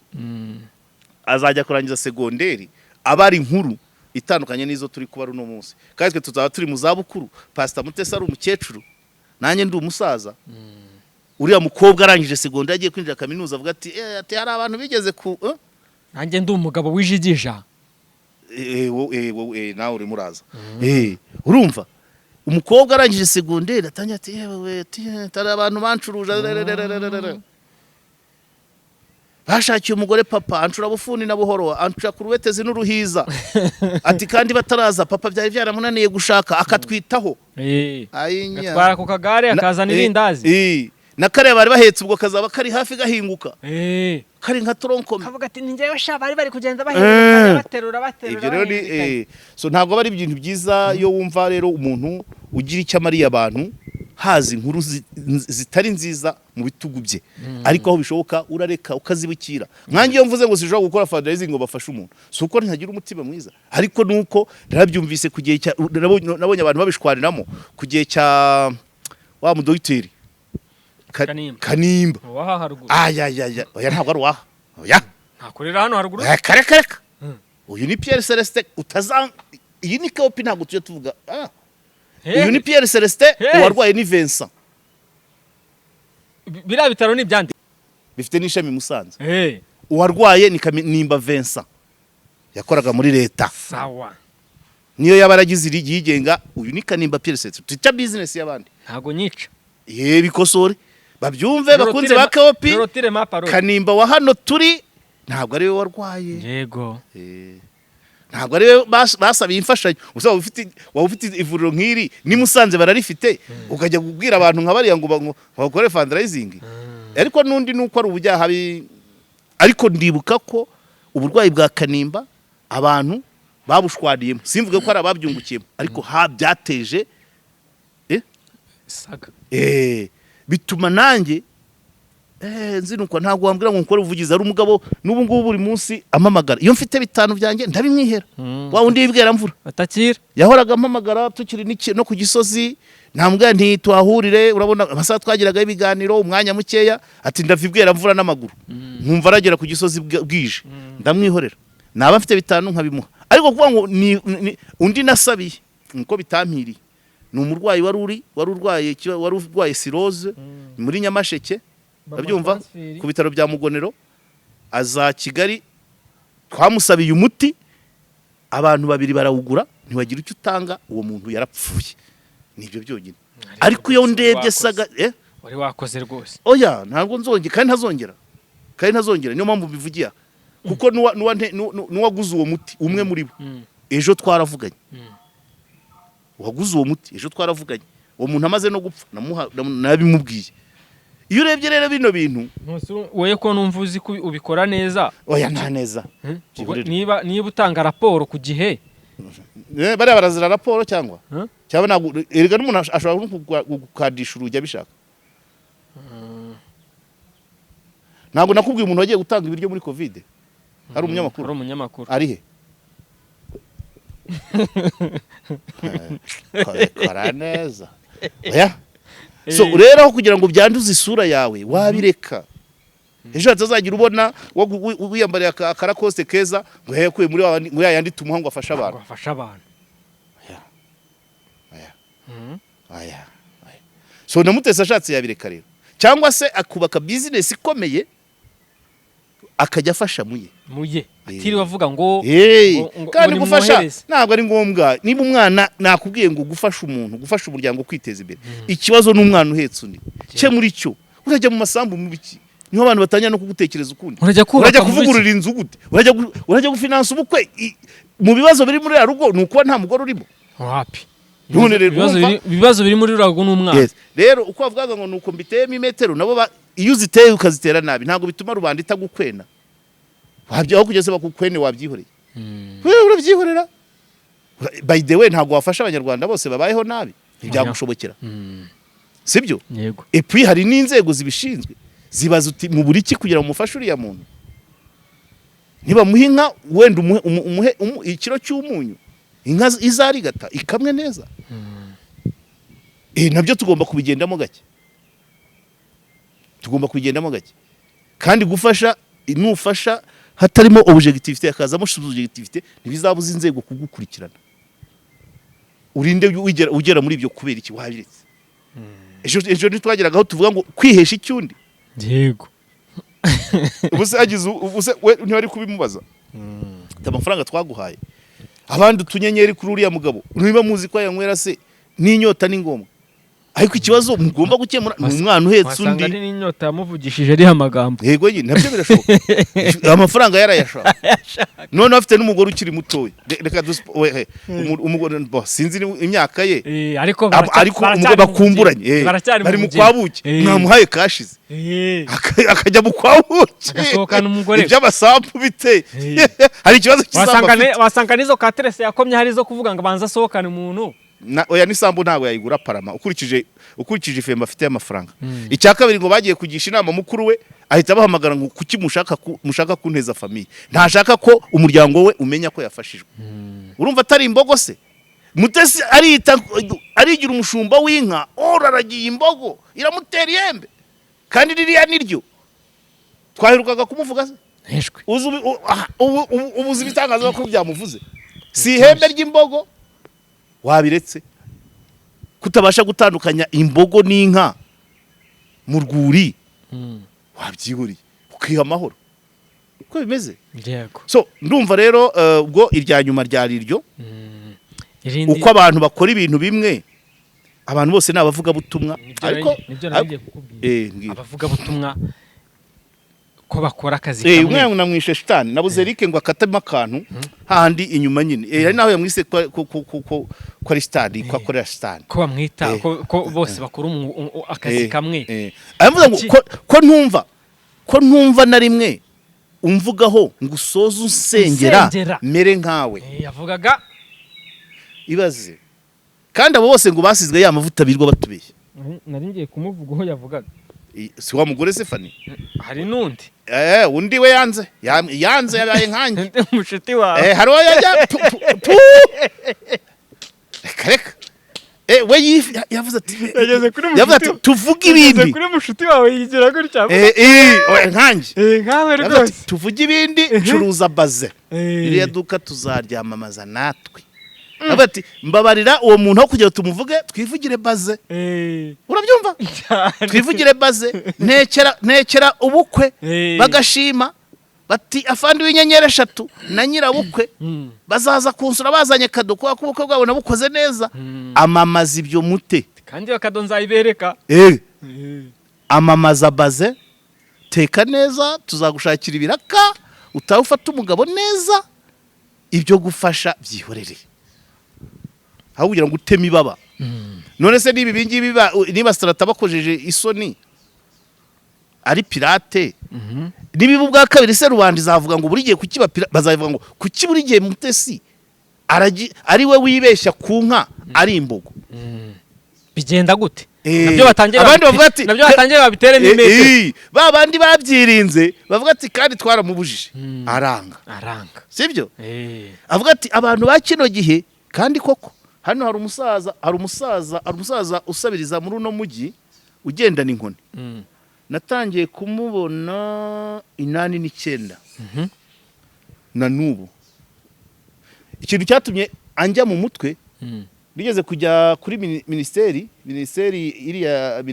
azajya kurangiza segonderi aba ari inkuru itandukanye n'izo turi kuba uno munsi. Kandi twe tuzaba turi mu zabukuru, Pastor Mutesi ari umukecuru, nanjye ndi umusaza. Uriya mukobwa arangije segonderi, agiye kwinjira kaminuza, avuga ati ati hari abantu bigeze ku eh? Nanjye ndi umugabo wijigija. Nawe urimo uraza. Urumva umukobwa arangije segonderi atangira ati yewe we, ati tari abantu bancuruje, rererererere. Bashakiye umugore papa, ancura bufuni na buhoro, ancura ku ruwetezi n'uruhiza, ati kandi bataraza papa byari byaramunaniye gushaka, akatwitaho. Ayinya. Gatwara ku kagare, akazana irindazi. Na kariya bari bahetse ubwo kazaba kari hafi gahinguka, kari nka toronkome. Kavuga ati ni njyewe sha, bari bari kugenda bahererekanya, baterura, baterura, Ibyo rero ni bahererekanya. So ntabwo aba ari ibintu byiza. Iyo wumva rero umuntu ugira icyo amariye abantu, haza inkuru zitari nziza mu bitugu bye, ariko aho bishoboka urareka ukazibukira. Nkanjye iyo mvuze ngo sinshobora gukora fundraising ngo bafashe umuntu, si uko ntagira umutima mwiza, ariko nuko narabyumvise ku gihe cya nabonye abantu babishwariramo ku gihe cya wa mudogiteri Kanimba. Kanimba. Uwaha haruguru. Ayayaya, oya, ntabwo ari uwaha, oya. Ntakorera hano haruguru. Kare kare kare. Uyu ni Pierre Celestin utaza, iyi ni kopi, ntabwo tujya tuvuga. Uyu ni Pierre Celestin. Uwarwaye ni Vincent. Biriya bitaro ni ibyande? Bifite n'ishami i Musanze. Uwarwaye ni Kanimba Vincent, yakoraga muri leta. Sawa. Niyo yaba yaragize yigenga. Uyu ni Kanimba Pierre Celestin. Tuca business y'abandi. Ntabwo nyica. Ye bikosore babyumve, bakunze ba kopi. Dorotire ma parole. Kanimba wa hano turi ntabwo ari we warwaye. Ntabwo ari we basabiye imfashanyo. Gusa waba ufite ivuriro nk'iri ni Musanze bararifite, ukajya kubwira abantu nka bariya ngo bakore fundraising? Ariko n'undi nuko ari ubujyaha ariko ndibuka ko uburwayi bwa Kanimba abantu babushwaniyemo, simvuge ko ari ababyungukiyemo, ariko ha byateje Saga. Bituma nanjye nzinukwa. Ntabwo wambwira ngo nkore ubuvugizi. Ari umugabo n'ubu ngubu buri munsi amamagara, iyo mfite 5 byanjye ndabimwihera, wa wundi wibwira mvura. Batakira. Yahoraga ampamagara tukiri no ku Gisozi, ntambwa nti tuhahurire, urabona amasaha twagiraga ibiganiro, umwanya mukeya, ati ndava ibwera mvura n'amaguru, nkumva aragera ku Gisozi bwije, ndamwihorera, naba mfite 5 nkabimuha. Ariko kuvuga ngo ni undi nasabiye nkuko bitampiriye, ni umurwayi wari urwaye wari urwaye cirrhose muri Nyamasheke, urabyumva, ku bitaro bya Mugonero, aza Kigali, twamusabiye umuti, abantu babiri barawugura, ntiwagira icyo utanga, uwo muntu yarapfuye. Nibyo byonyine. Ariko iyo ndebye saga Wari wakoze rwose. Oya, ntabwo nzongera, kandi ntazongera, kandi ntazongera. Niyo mpamvu mbivugiye aha. Kuko n'uwaguze uwo muti, umwe muri bo, ejo twaravuganye. Uwaguze uwo muti ejo twaravuganye, uwo muntu amaze no gupfa, nabimubwiye. Iyo urebye rero bino bintu, Wowe ko numva uzi ko ubikora neza? Oya, nta neza. Hmm? Byihorere. Niba utanga raporo ku gihe. Bariya barazira raporo cyangwa Huh? cyangwa ntabwo. Erega n'umuntu ashobora no gukadisha urugi abishaka. Ntabwo nakubwiye umuntu wagiye gutanga ibiryo muri COVID hari umunyamakuru? Hari umunyamakuru. Ari he? Kora neza. Oya, so rero aho kugira ngo byanduze isura yawe, wabireka. Ejo hatazagira ubona wiyambariye akarakoste keza ngo yakuye muri wa ngo yayandi tumuha ngo afashe abantu. Ngo afashe abantu. Oya. Oya. Aya, aya. So na Mutesi ashatse yabireka rero, cyangwa se akubaka business ikomeye, akajya afasha muye. Muye, atiriwe avuga ngo Hey, kandi ngo gufasha nimwohereze. ntabwo ari ngombwa. Niba umwana, nakubwiye ngo gufasha umuntu, gufasha umuryango kwiteza imbere, ikibazo ni umwana uhetse undi cye muri cyo. Urajya mu masambu mu biki? Niho abantu batangira no kugutekereza ukundi. Urajya kubaka Urajya mu biki? kuvugurura inzu gute? Urajya gufinansa ubukwe? Mu bibazo biri muri ya rugo ni ukuba nta mugore urimo. Wapi. None rero Ibibazo ibibazo biri muri ruriya rugo ni umwana. Yes. Rero uko bavugaga ngo nuko mbiteyemo imetero, nabo iyo uziteye ukazitera nabi, ntabwo bituma rubanda itagukwena. Wabyo aho kugeza bakukwene, wabyihoreye. Wewe urabyihorera. By the way, ntabwo wafasha Abanyarwanda bose babayeho nabi, ntibyagushobokera, sibyo? Yego. Et puis hari n'inzego zibishinzwe zibaza uti mu buri ki kugira ngo mufashe uriya muntu. Nibamuha inka, wenda umuhe ikiro cy'umunyu, inka izarigata ikamwe neza. Nabyo tugomba kubigendamo gake, tugomba kubigendamo gake. Kandi gufasha, nufasha hatarimo objectivité, hakazamo subjectivité, ntibizabuza inzego kugukurikirana. Urinde ugera muri ibyo? Kubera iki wabiretse? Ejo ntitwageragaho tuvuga ngo kwihesha icyundi? Yego. Ubu se agize, ubu se we ntiwari kubimubaza? Ati amafaranga twaguhaye, abandi utunyenyeri kuri uriya mugabo, niba muzi ko yanywera se n'inyota ni ngombwa. Ariko ikibazo mugomba gukemura ni umwana uhetse Wasanga undi. ari n'inyota yamuvugishije ariho amagambo. Yego nyine, nabyo birashoboka. Amafaranga yarayashaka, none afite n'umugore ukiri mutoya. Reka we, umugore bo, sinzi imyaka ye. Ariko Ariko baracyari umugore mu bakumburanye, bugeni. Baracyari bari mu bugeni. kwa buki. Mwamuhaye kashize, akajya mu kwa buki, Agasohokana umugore we. Iby'amasambu bite? Hari ikibazo cy'isambu afite? Wasanga n'izo katerese yakomye hari izo kuvuga ngo abanze asohokane umuntu. Oya, n'isambu ntabwo yayigura parama, ukurikije ifemba afite y'amafaranga. Icya kabiri, ngo bagiye kugisha inama mukuru we, ahita abahamagara ngo kuki mushaka kunteza famille? Ntashaka ko umuryango we umenya ko yafashijwe. Urumva atari imbogo se? Mutesi arita arigira umushumba w'inka, ora aragiye imbogo iramutera ihembe, kandi ririya niryo twaherukaga kumuvuga se? Heshwe. Uzi ubu uzi ibitangazamakuru byamuvuze, si ihembe ry'imbogo? Wabiretse kutabasha gutandukanya imbogo n'inka mu rwuri, wabyihuriye ukiha amahoro uko bimeze. Yego. So ndumva rero, ubwo irya nyuma ryari iryo. Irindi Uko abantu bakora ibintu bimwe, abantu bose ni abavugabutumwa. Nibyo. Ariko Nibyo nari ngiye kukubwira. Mbwira. Abavugabutumwa ko bakora akazi kamwe. Umwe namwishe shitani, nabuze Eric ngo akatemo akantu hahandi inyuma nyine. Ari naho yamwise ko ari shitani, ko akorera shitani. Ko bamwita ko bose bakora akazi kamwe. Aravuga ngo ko ntumva na rimwe umvugaho ngo usoze unsengera Unsengera. mere nkawe. Yavugaga. Ibaze, kandi abo bose ngo basizwe ya mavuta birirwa batubeshya. Nari ngiye kumuvuga uwo yavugaga. Si wa mugore se Fani? Hari n'undi. Undi we yanze. Yanze yabaye nkanjye. Undi mushuti wawe. Hari uwo yajya pu, pu, pu. Reka reka. We yavuze ati Yageze kuri yavuze ati mushuti tuvuge Yageze ibindi. kuri mushuti wawe yigira gutya. Oya, nkanjye. Nkawe Yavuze ati rwose. tuvuge ibindi, curuza baze. Ririya duka tuzaryamamaza natwe. Yavuze ati mbabarira uwo muntu, aho kugira ngo tumuvuge twivugire baze. Urabyumva? Cyane. Twivugire baze, ntekera ubukwe, bagashima bati afandi w'inyenyeri eshatu na nyirabukwe bazaza kunsura bazanye kado, kubera ko ubukwe bwabo nabukoze neza. Amamaza ibyo mute. Kandi iyo kado nzayibereka. Amamaza baze, teka neza, tuzagushakira ibiraka, utahe ufata umugabo neza, ibyo gufasha byihorere, aho kugira ngo uteme ibaba. None se niba ibingibi niba Strata bakojeje isoni? Ari pirate. Nibiba ubwa kabiri se, rubanda izavuga ngo buri gihe kuki bazavuga ngo kuki buri gihe Mutesi ari we wibeshya ku nka ari imbogo? Bigenda gute? Nabyo batangira Abandi bavuga ati nabyo batangira babiteremo imetero. Ba bandi babyirinze bavuga ati kandi twaramubujije aranga. Aranga. Sibyo? Avuga ati abantu ba kino gihe. Kandi koko hano hari umusaza usabiriza muri uno mujyi ugendana inkoni. Natangiye kumubona 89 na n'ubu. Ikintu cyatumye anjya mu mutwe, nigeze kujya kuri minisiteri iriya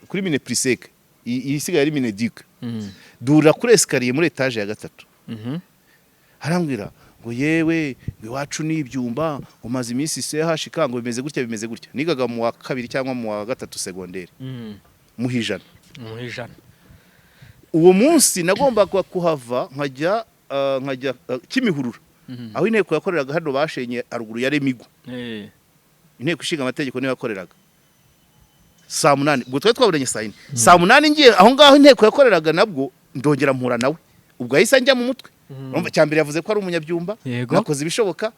kuri MINEPRISEC, isigaye ari MINEDUC, durira kuri escalier muri étage ya gatatu. Arambwira ngo yewe, ngo iwacu ni ibyumba, umaze iminsi CHK, ngo bimeze gutya, bimeze gutya. Nigaga mu wa kabiri cyangwa mu wa gatatu secondaire. Muha 100. Mu 100. Uwo munsi nagombaga kuhava nkajya Kimihurura, aho inteko yakoreraga hano bashenye haruguru ya Remigo. Inteko Ishinga Amategeko niyo yakoreraga saa 8. Ubwo twari twabonanye saa 4. Saa 8 ngiye aho ngaho inteko yakoreraga, nabwo ndongera mpura nawe. Ubwo yahise njya mu mutwe. Urumva, cya mbere yavuze ko ari umunyabyumba. Nakoze ibishoboka,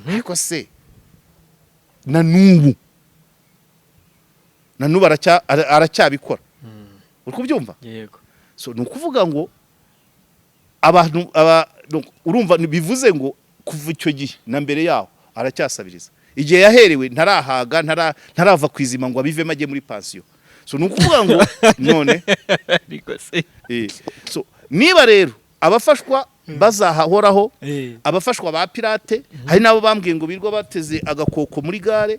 ariko se na n'ubu aracyabikora? Uri kubyumva? Yego. So ni ukuvuga ngo abantu aba donc, urumva bivuze ngo kuva icyo gihe na mbere yaho aracyasabiriza. Igihe yaherewe ntarahaga, ntarava ku izima ngo abivemo ajye muri pansiyo. So ni ukuvuga ngo none Ariko se so niba rero abafashwa bazahahoraho, abafashwa ba pirate, hari n'abo bambwiye ngo birirwa bateze agakoko muri gare,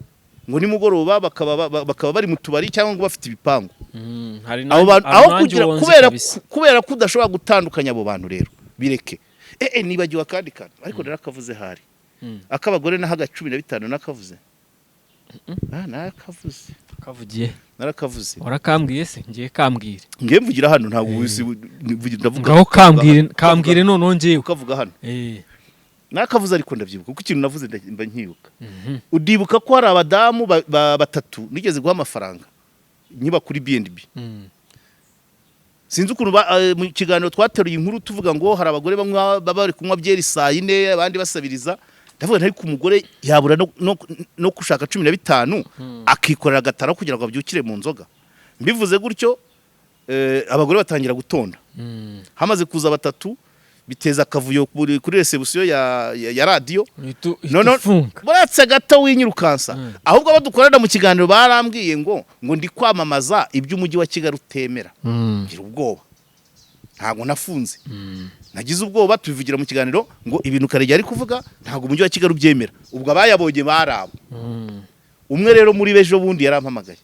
ngo nimugoroba bakaba bari mu tubari cyangwa ngo bafite ibipangu. Hari Abo bantu hari aho nanjye kugira uwo nzi kubera kabisa. Kubera ko udashobora gutandukanya abo bantu rero, bireke. Nibagiwe akandi kantu, ariko narakavuze hari ak'abagore naho aga 15 nakavuze, narakavuze. Kavugiye. Narakavuze. Warakambwiye se? Ngiye kambwire. Ngiye mvugira hano, ntabwo uzi ndavuga. Ngaho kambwire, kambwire noneho ngewe. Ukavuga hano. Narakavuze, ariko ndabyibuka kuko ikintu navuze mba nkibuka. Udibuka ko hari abadamu batatu nigeze guha amafaranga nkiba kuri B&B. Sinzi ukuntu mu kiganiro twateruye inkuru tuvuga ngo hari abagore banywa, baba bari kunywa byeri saa 4, abandi basabiriza. Ndavuga nti ariko umugore yabura no gushaka 15 akikorera agatara kugira ngo abyukire mu nzoga. Mbivuze gutyo, abagore batangira gutonda. Hamaze kuza batatu, biteza akavuyo kuri réception ya radiyo. Uhita No, no. ufunga. Buratse gato winyirukansa. Ahubwo abo dukorana mu kiganiro barambwiye ngo ndi kwamamaza iby'umujyi wa Kigali utemera. Ngira ubwoba, ntabwo nafunze. Nagize ubwoba, tubivugira mu kiganiro ngo ibintu Karegeya ari kuvuga ntabwo umujyi wa Kigali ubyemera. Ubwo abayabonye bari abo. Umwe rero muri bejo bundi yarampamagaye.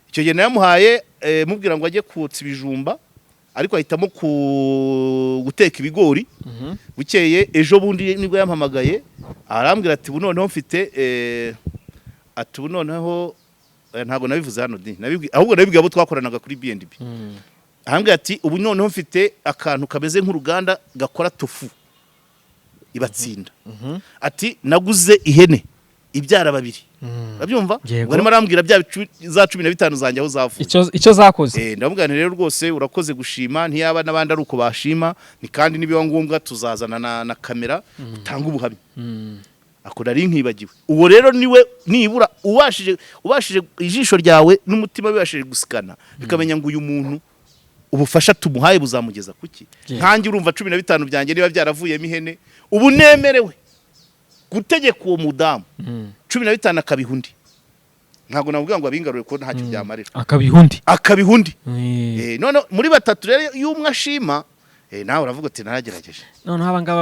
Icyo gihe nayamuhaye, mubwira ngo ajye kotsa ibijumba, ariko ahitamo guteka ibigori. Bukeye ejo bundi nibwo yampamagaye, arambwira ati ubu noneho mfite ati ubu noneho ntabwo nabivuze hano di ahubwo nabibwiye abo twakoranaga kuri B&B. Arambwira ati ubu noneho mfite akantu kameze nk'uruganda gakora tofu ibatsinda. Ati naguze ihene ibyara babiri. Urabyumva? Yego. Ngo arimo arambwira bya za 15 zanjye aho zavuye. Icyo zakoze. Ndamubwira nti rero rwose urakoze gushima, ntiyaba n'abandi ari uko bashima ni, kandi nibiba ngombwa tuzazana na kamera utanga ubuhamya. Ako nari nkibagiwe. Uwo rero niwe nibura ubashije ijisho ryawe n'umutima bibashije gusikana, bikamenya ngo uyu muntu ubufasha tumuhaye buzamugeza kuki. Nkanjye urumva 15 byanjye niba byaravuyemo ihene, ubu nemerewe gutegeka uwo mudamu 15 akabiha undi. Ntabwo namubwira ngo abingarure kuko ntacyo byamarira. Akabiha undi. Akabiha undi. None muri batatu rero iyo umwe ashima, nawe uravuga uti naragerageje. Noneho aba ngaba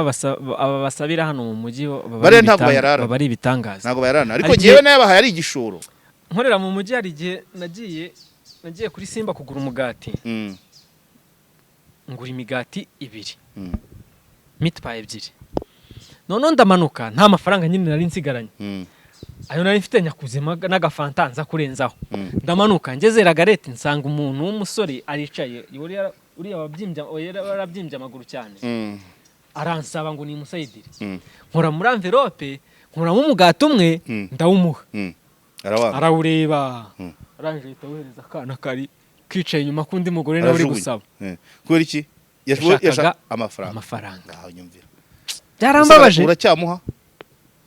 aba basabira hano mu mujyi bo baba Bariya ari ntabwo bayarara. Baba ari ibitangaza. Ntabwo bayarana, ariko Hari ngewe nayabahaye ari igishoro. Nkorera mu mujyi, hari igihe nagiye kuri Simba kugura umugati. Ngura imigati ibiri, meat pie ebyiri. Noneho ndamanuka, nta mafaranga nyine nari nsigaranye. Ayo nari mfite nyakuzima n'agafanta nza kurenzaho. Ndamanuka ngeze ragarete, nsanga umuntu w'umusore aricaye, uriya wabyimbye, oya, yarabyimbye amaguru cyane. Aransaba ngo nimusayidire. Nkora muri enveloppe, nkuramo umugati umwe, ndawumuha. Arawanga. Arawureba, arangije ahita awuhereza akana kari Kicaye inyuma k'undi mugore nawe uri Arajugunya. gusaba. Kubera iki? Yashakaga Amafaranga. Amafaranga. Ngaho nyumvira. Byarambabaje. Uracyamuha?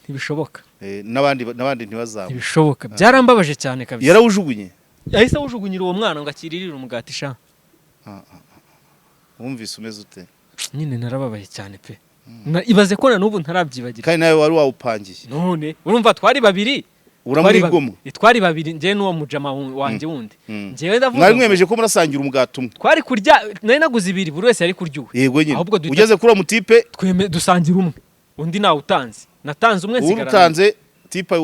Ntibishoboka. N'abandi ntibazamuha. Ntibishoboka, byarambabaje cyane kabisa. Yarawujugunye. Yahise awujugunyira uwo mwana ngo akiririre umugati sha. Wumvise umeze ute? Nyine narababaye cyane pe. Ibaze ko na n'ubu ntarabyibagirwa. Kandi nawe wari wawupangiye. None urumva twari babiri. Uramwigomwa. Twari babiri, njyewe n'uwo mujama wanjye wundi. Njyewe ndavuga Mwari ngo mwemeje ko murasangira umugati umwe. Twari kurya, nari naguze ibiri, buri wese yari kurya uwe. Yego nyine. Ahubwo duhita Ugeze kuri uwo mutipe, tweme dusangira umwe, undi nawe utanze, natanze umwe nsigarana uwutanze tipe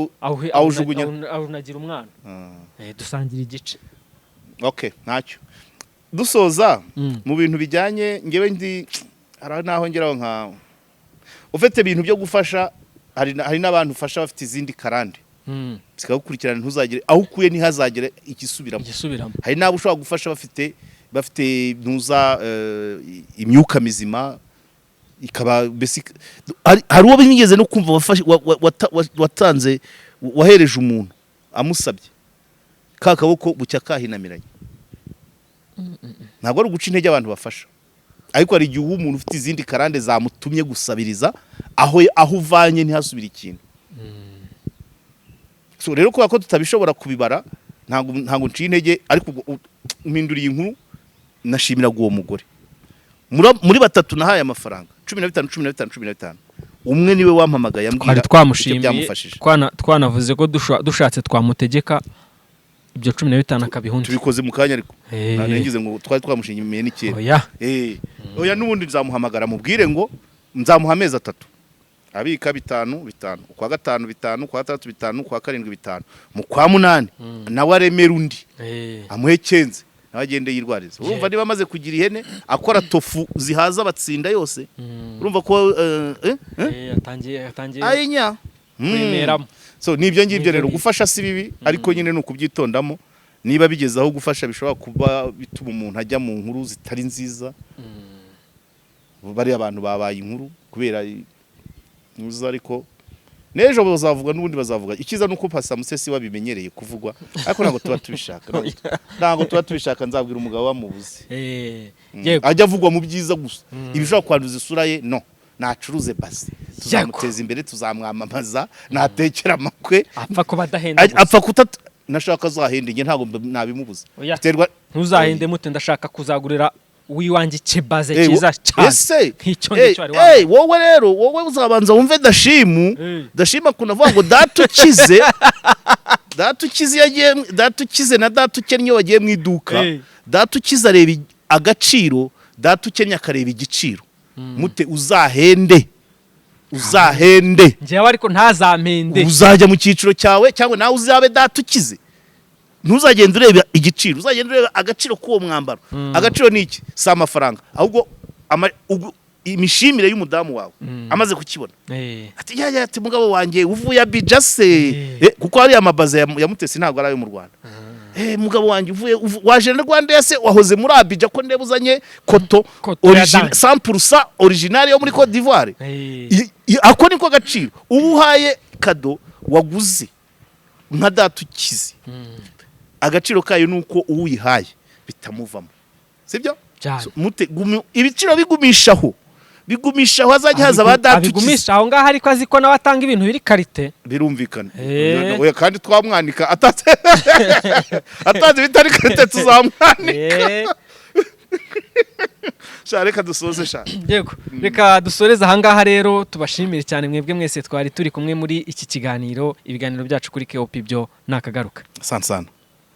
awujugunya. Awunagira umwana. Dusangira igice. Okay, ntacyo. Dusoza, mu bintu bijyanye, ngewe ndi hari naho ngeraho nka ufite ibintu byo gufasha, hari n'abantu ufasha bafite izindi karande zikagukurikirana, ntuzagere aho ukuye, ntihazagere igisubiramo. Igisubiramo. Hari n'abo ushobora gufasha bafite ntuza imyuka mizima ikaba mbese hari uwo bigeze no kumva watanze, wahereje umuntu amusabye, ka kaboko bucya kahinamiranye. Ntabwo ari uguca intege abantu bafasha, ariko hari igihe uba umuntu ufite izindi karande zamutumye gusabiriza, aho uvanye ntihasubire ikintu. So rero, kubera ko tutabishobora kubibara, ntabwo nciye intege, ariko ubwo mpinduriye inkuru. Nashimiraga uwo mugore. Muri batatu nahaye amafaranga 15, 15, 15, umwe niwe wampamagaye ambwira Twari icyo twamushimiye. byamufashije. Twanavuze ko dushatse twamutegeka ibyo 15 akabiha undi. Tubikoze mu kanya, ariko ngize ngo twari twamushimiye n'ikera. Oya. Oya, n'ubundi nzamuhamagara mubwire ngo nzamuha amezi 3 abika bitanu bitanu, ukwa gatanu bitanu, ukwa gatandatu bitanu, ukwa karindwi bitanu, mu kwa munani nawe aremera undi, amuhe 15, nawe agende yirwariza. Urumva niba amaze kugira ihene, akora tofu zihaza abatsinda yose, urumva ko eh? Atangiye Ayinya. kwemeramo. So nibyo ngibyo. Nibyo Rero ngibyo. gufasha si bibi, ariko nyine ni ukubyitondamo. Niba bigeze aho gufasha bishobora kuba bituma umuntu ajya mu nkuru zitari nziza, bariya abantu babaye inkuru kubera ntuzi, ariko n'ejo bazavuga, n'ubundi bazavuga. Icyiza ni uko Pasa Musesi wabimenyereye kuvugwa, ariko ntabwo tuba tubishaka. Ntabwo tuba tubishaka. Nzabwira umugabo wamubuze. Yego. Ajya avugwa mu byiza gusa. Ibishobora kwanduza isura ye, no nacuruze basi, tuzamuteza imbere, tuzamwamamaza, natekera amakwe. Apfa kuba adahenda gusa. Apfa kutata, nashaka azahenda, njye ntabwo nabimubuza. Oya. Biterwa. Ntuzahende mute, ndashaka kuzagurira uwiwanjye ikibaze cyiza cyane ese nk'icyo ngicyo wari wambaye. Wowe rero, wowe uzabanza wumve Dashimu. Dashimu akunda avuga ngo data ukize, data ukize iyo agiye, data ukize na data ukennye iyo bagiye mu iduka, data ukize areba agaciro, data ukennye akareba igiciro. Mute, uzahende, uzahende. Njyewe ariko ntazampende. Uzajya mu cyiciro cyawe, cyangwa nawe uzabe data ukize. Ntuzagende ureba igiciro, uzagenda ureba agaciro k'uwo mwambaro. Agaciro ni iki? Si amafaranga, ahubwo imishimire y'umudamu wawe amaze kukibona, ati ya ya, ati mugabo wanjye uvuye Abidjan se? Kuko hariya amabaze ya Mutesi ntabwo ari ayo mu Rwanda. Mugabo wanjye uvuye waje na Rwanda se, wahoze muri Abidjan, ko ndeba uzanye koto Koto ya origin dance. 100% original yo muri Cote d'Ivoire. Ako niko gaciro uba uhaye kado waguze nka data ukize. Agaciro kayo ni uko uwihaye bitamuvamo, sibyo? Cyane. So, mute ibiciro bigumishaho, bigumishaho, hazajya haza ba data ukize. Abigumisha aho ngaho, ariko azi ko nawe atanga ibintu biri qualité. Birumvikana. Eh. Oya, kandi twamwanika atatse, atanze ibitari qualité tuzamwanika. Sha, reka dusoze sha. Yego, reka dusoreze ahangaha rero. Tubashimire cyane mwebwe mwese twari turi kumwe muri iki kiganiro. Ibiganiro byacu kuri KOP byo nakagaruka. Asante sana.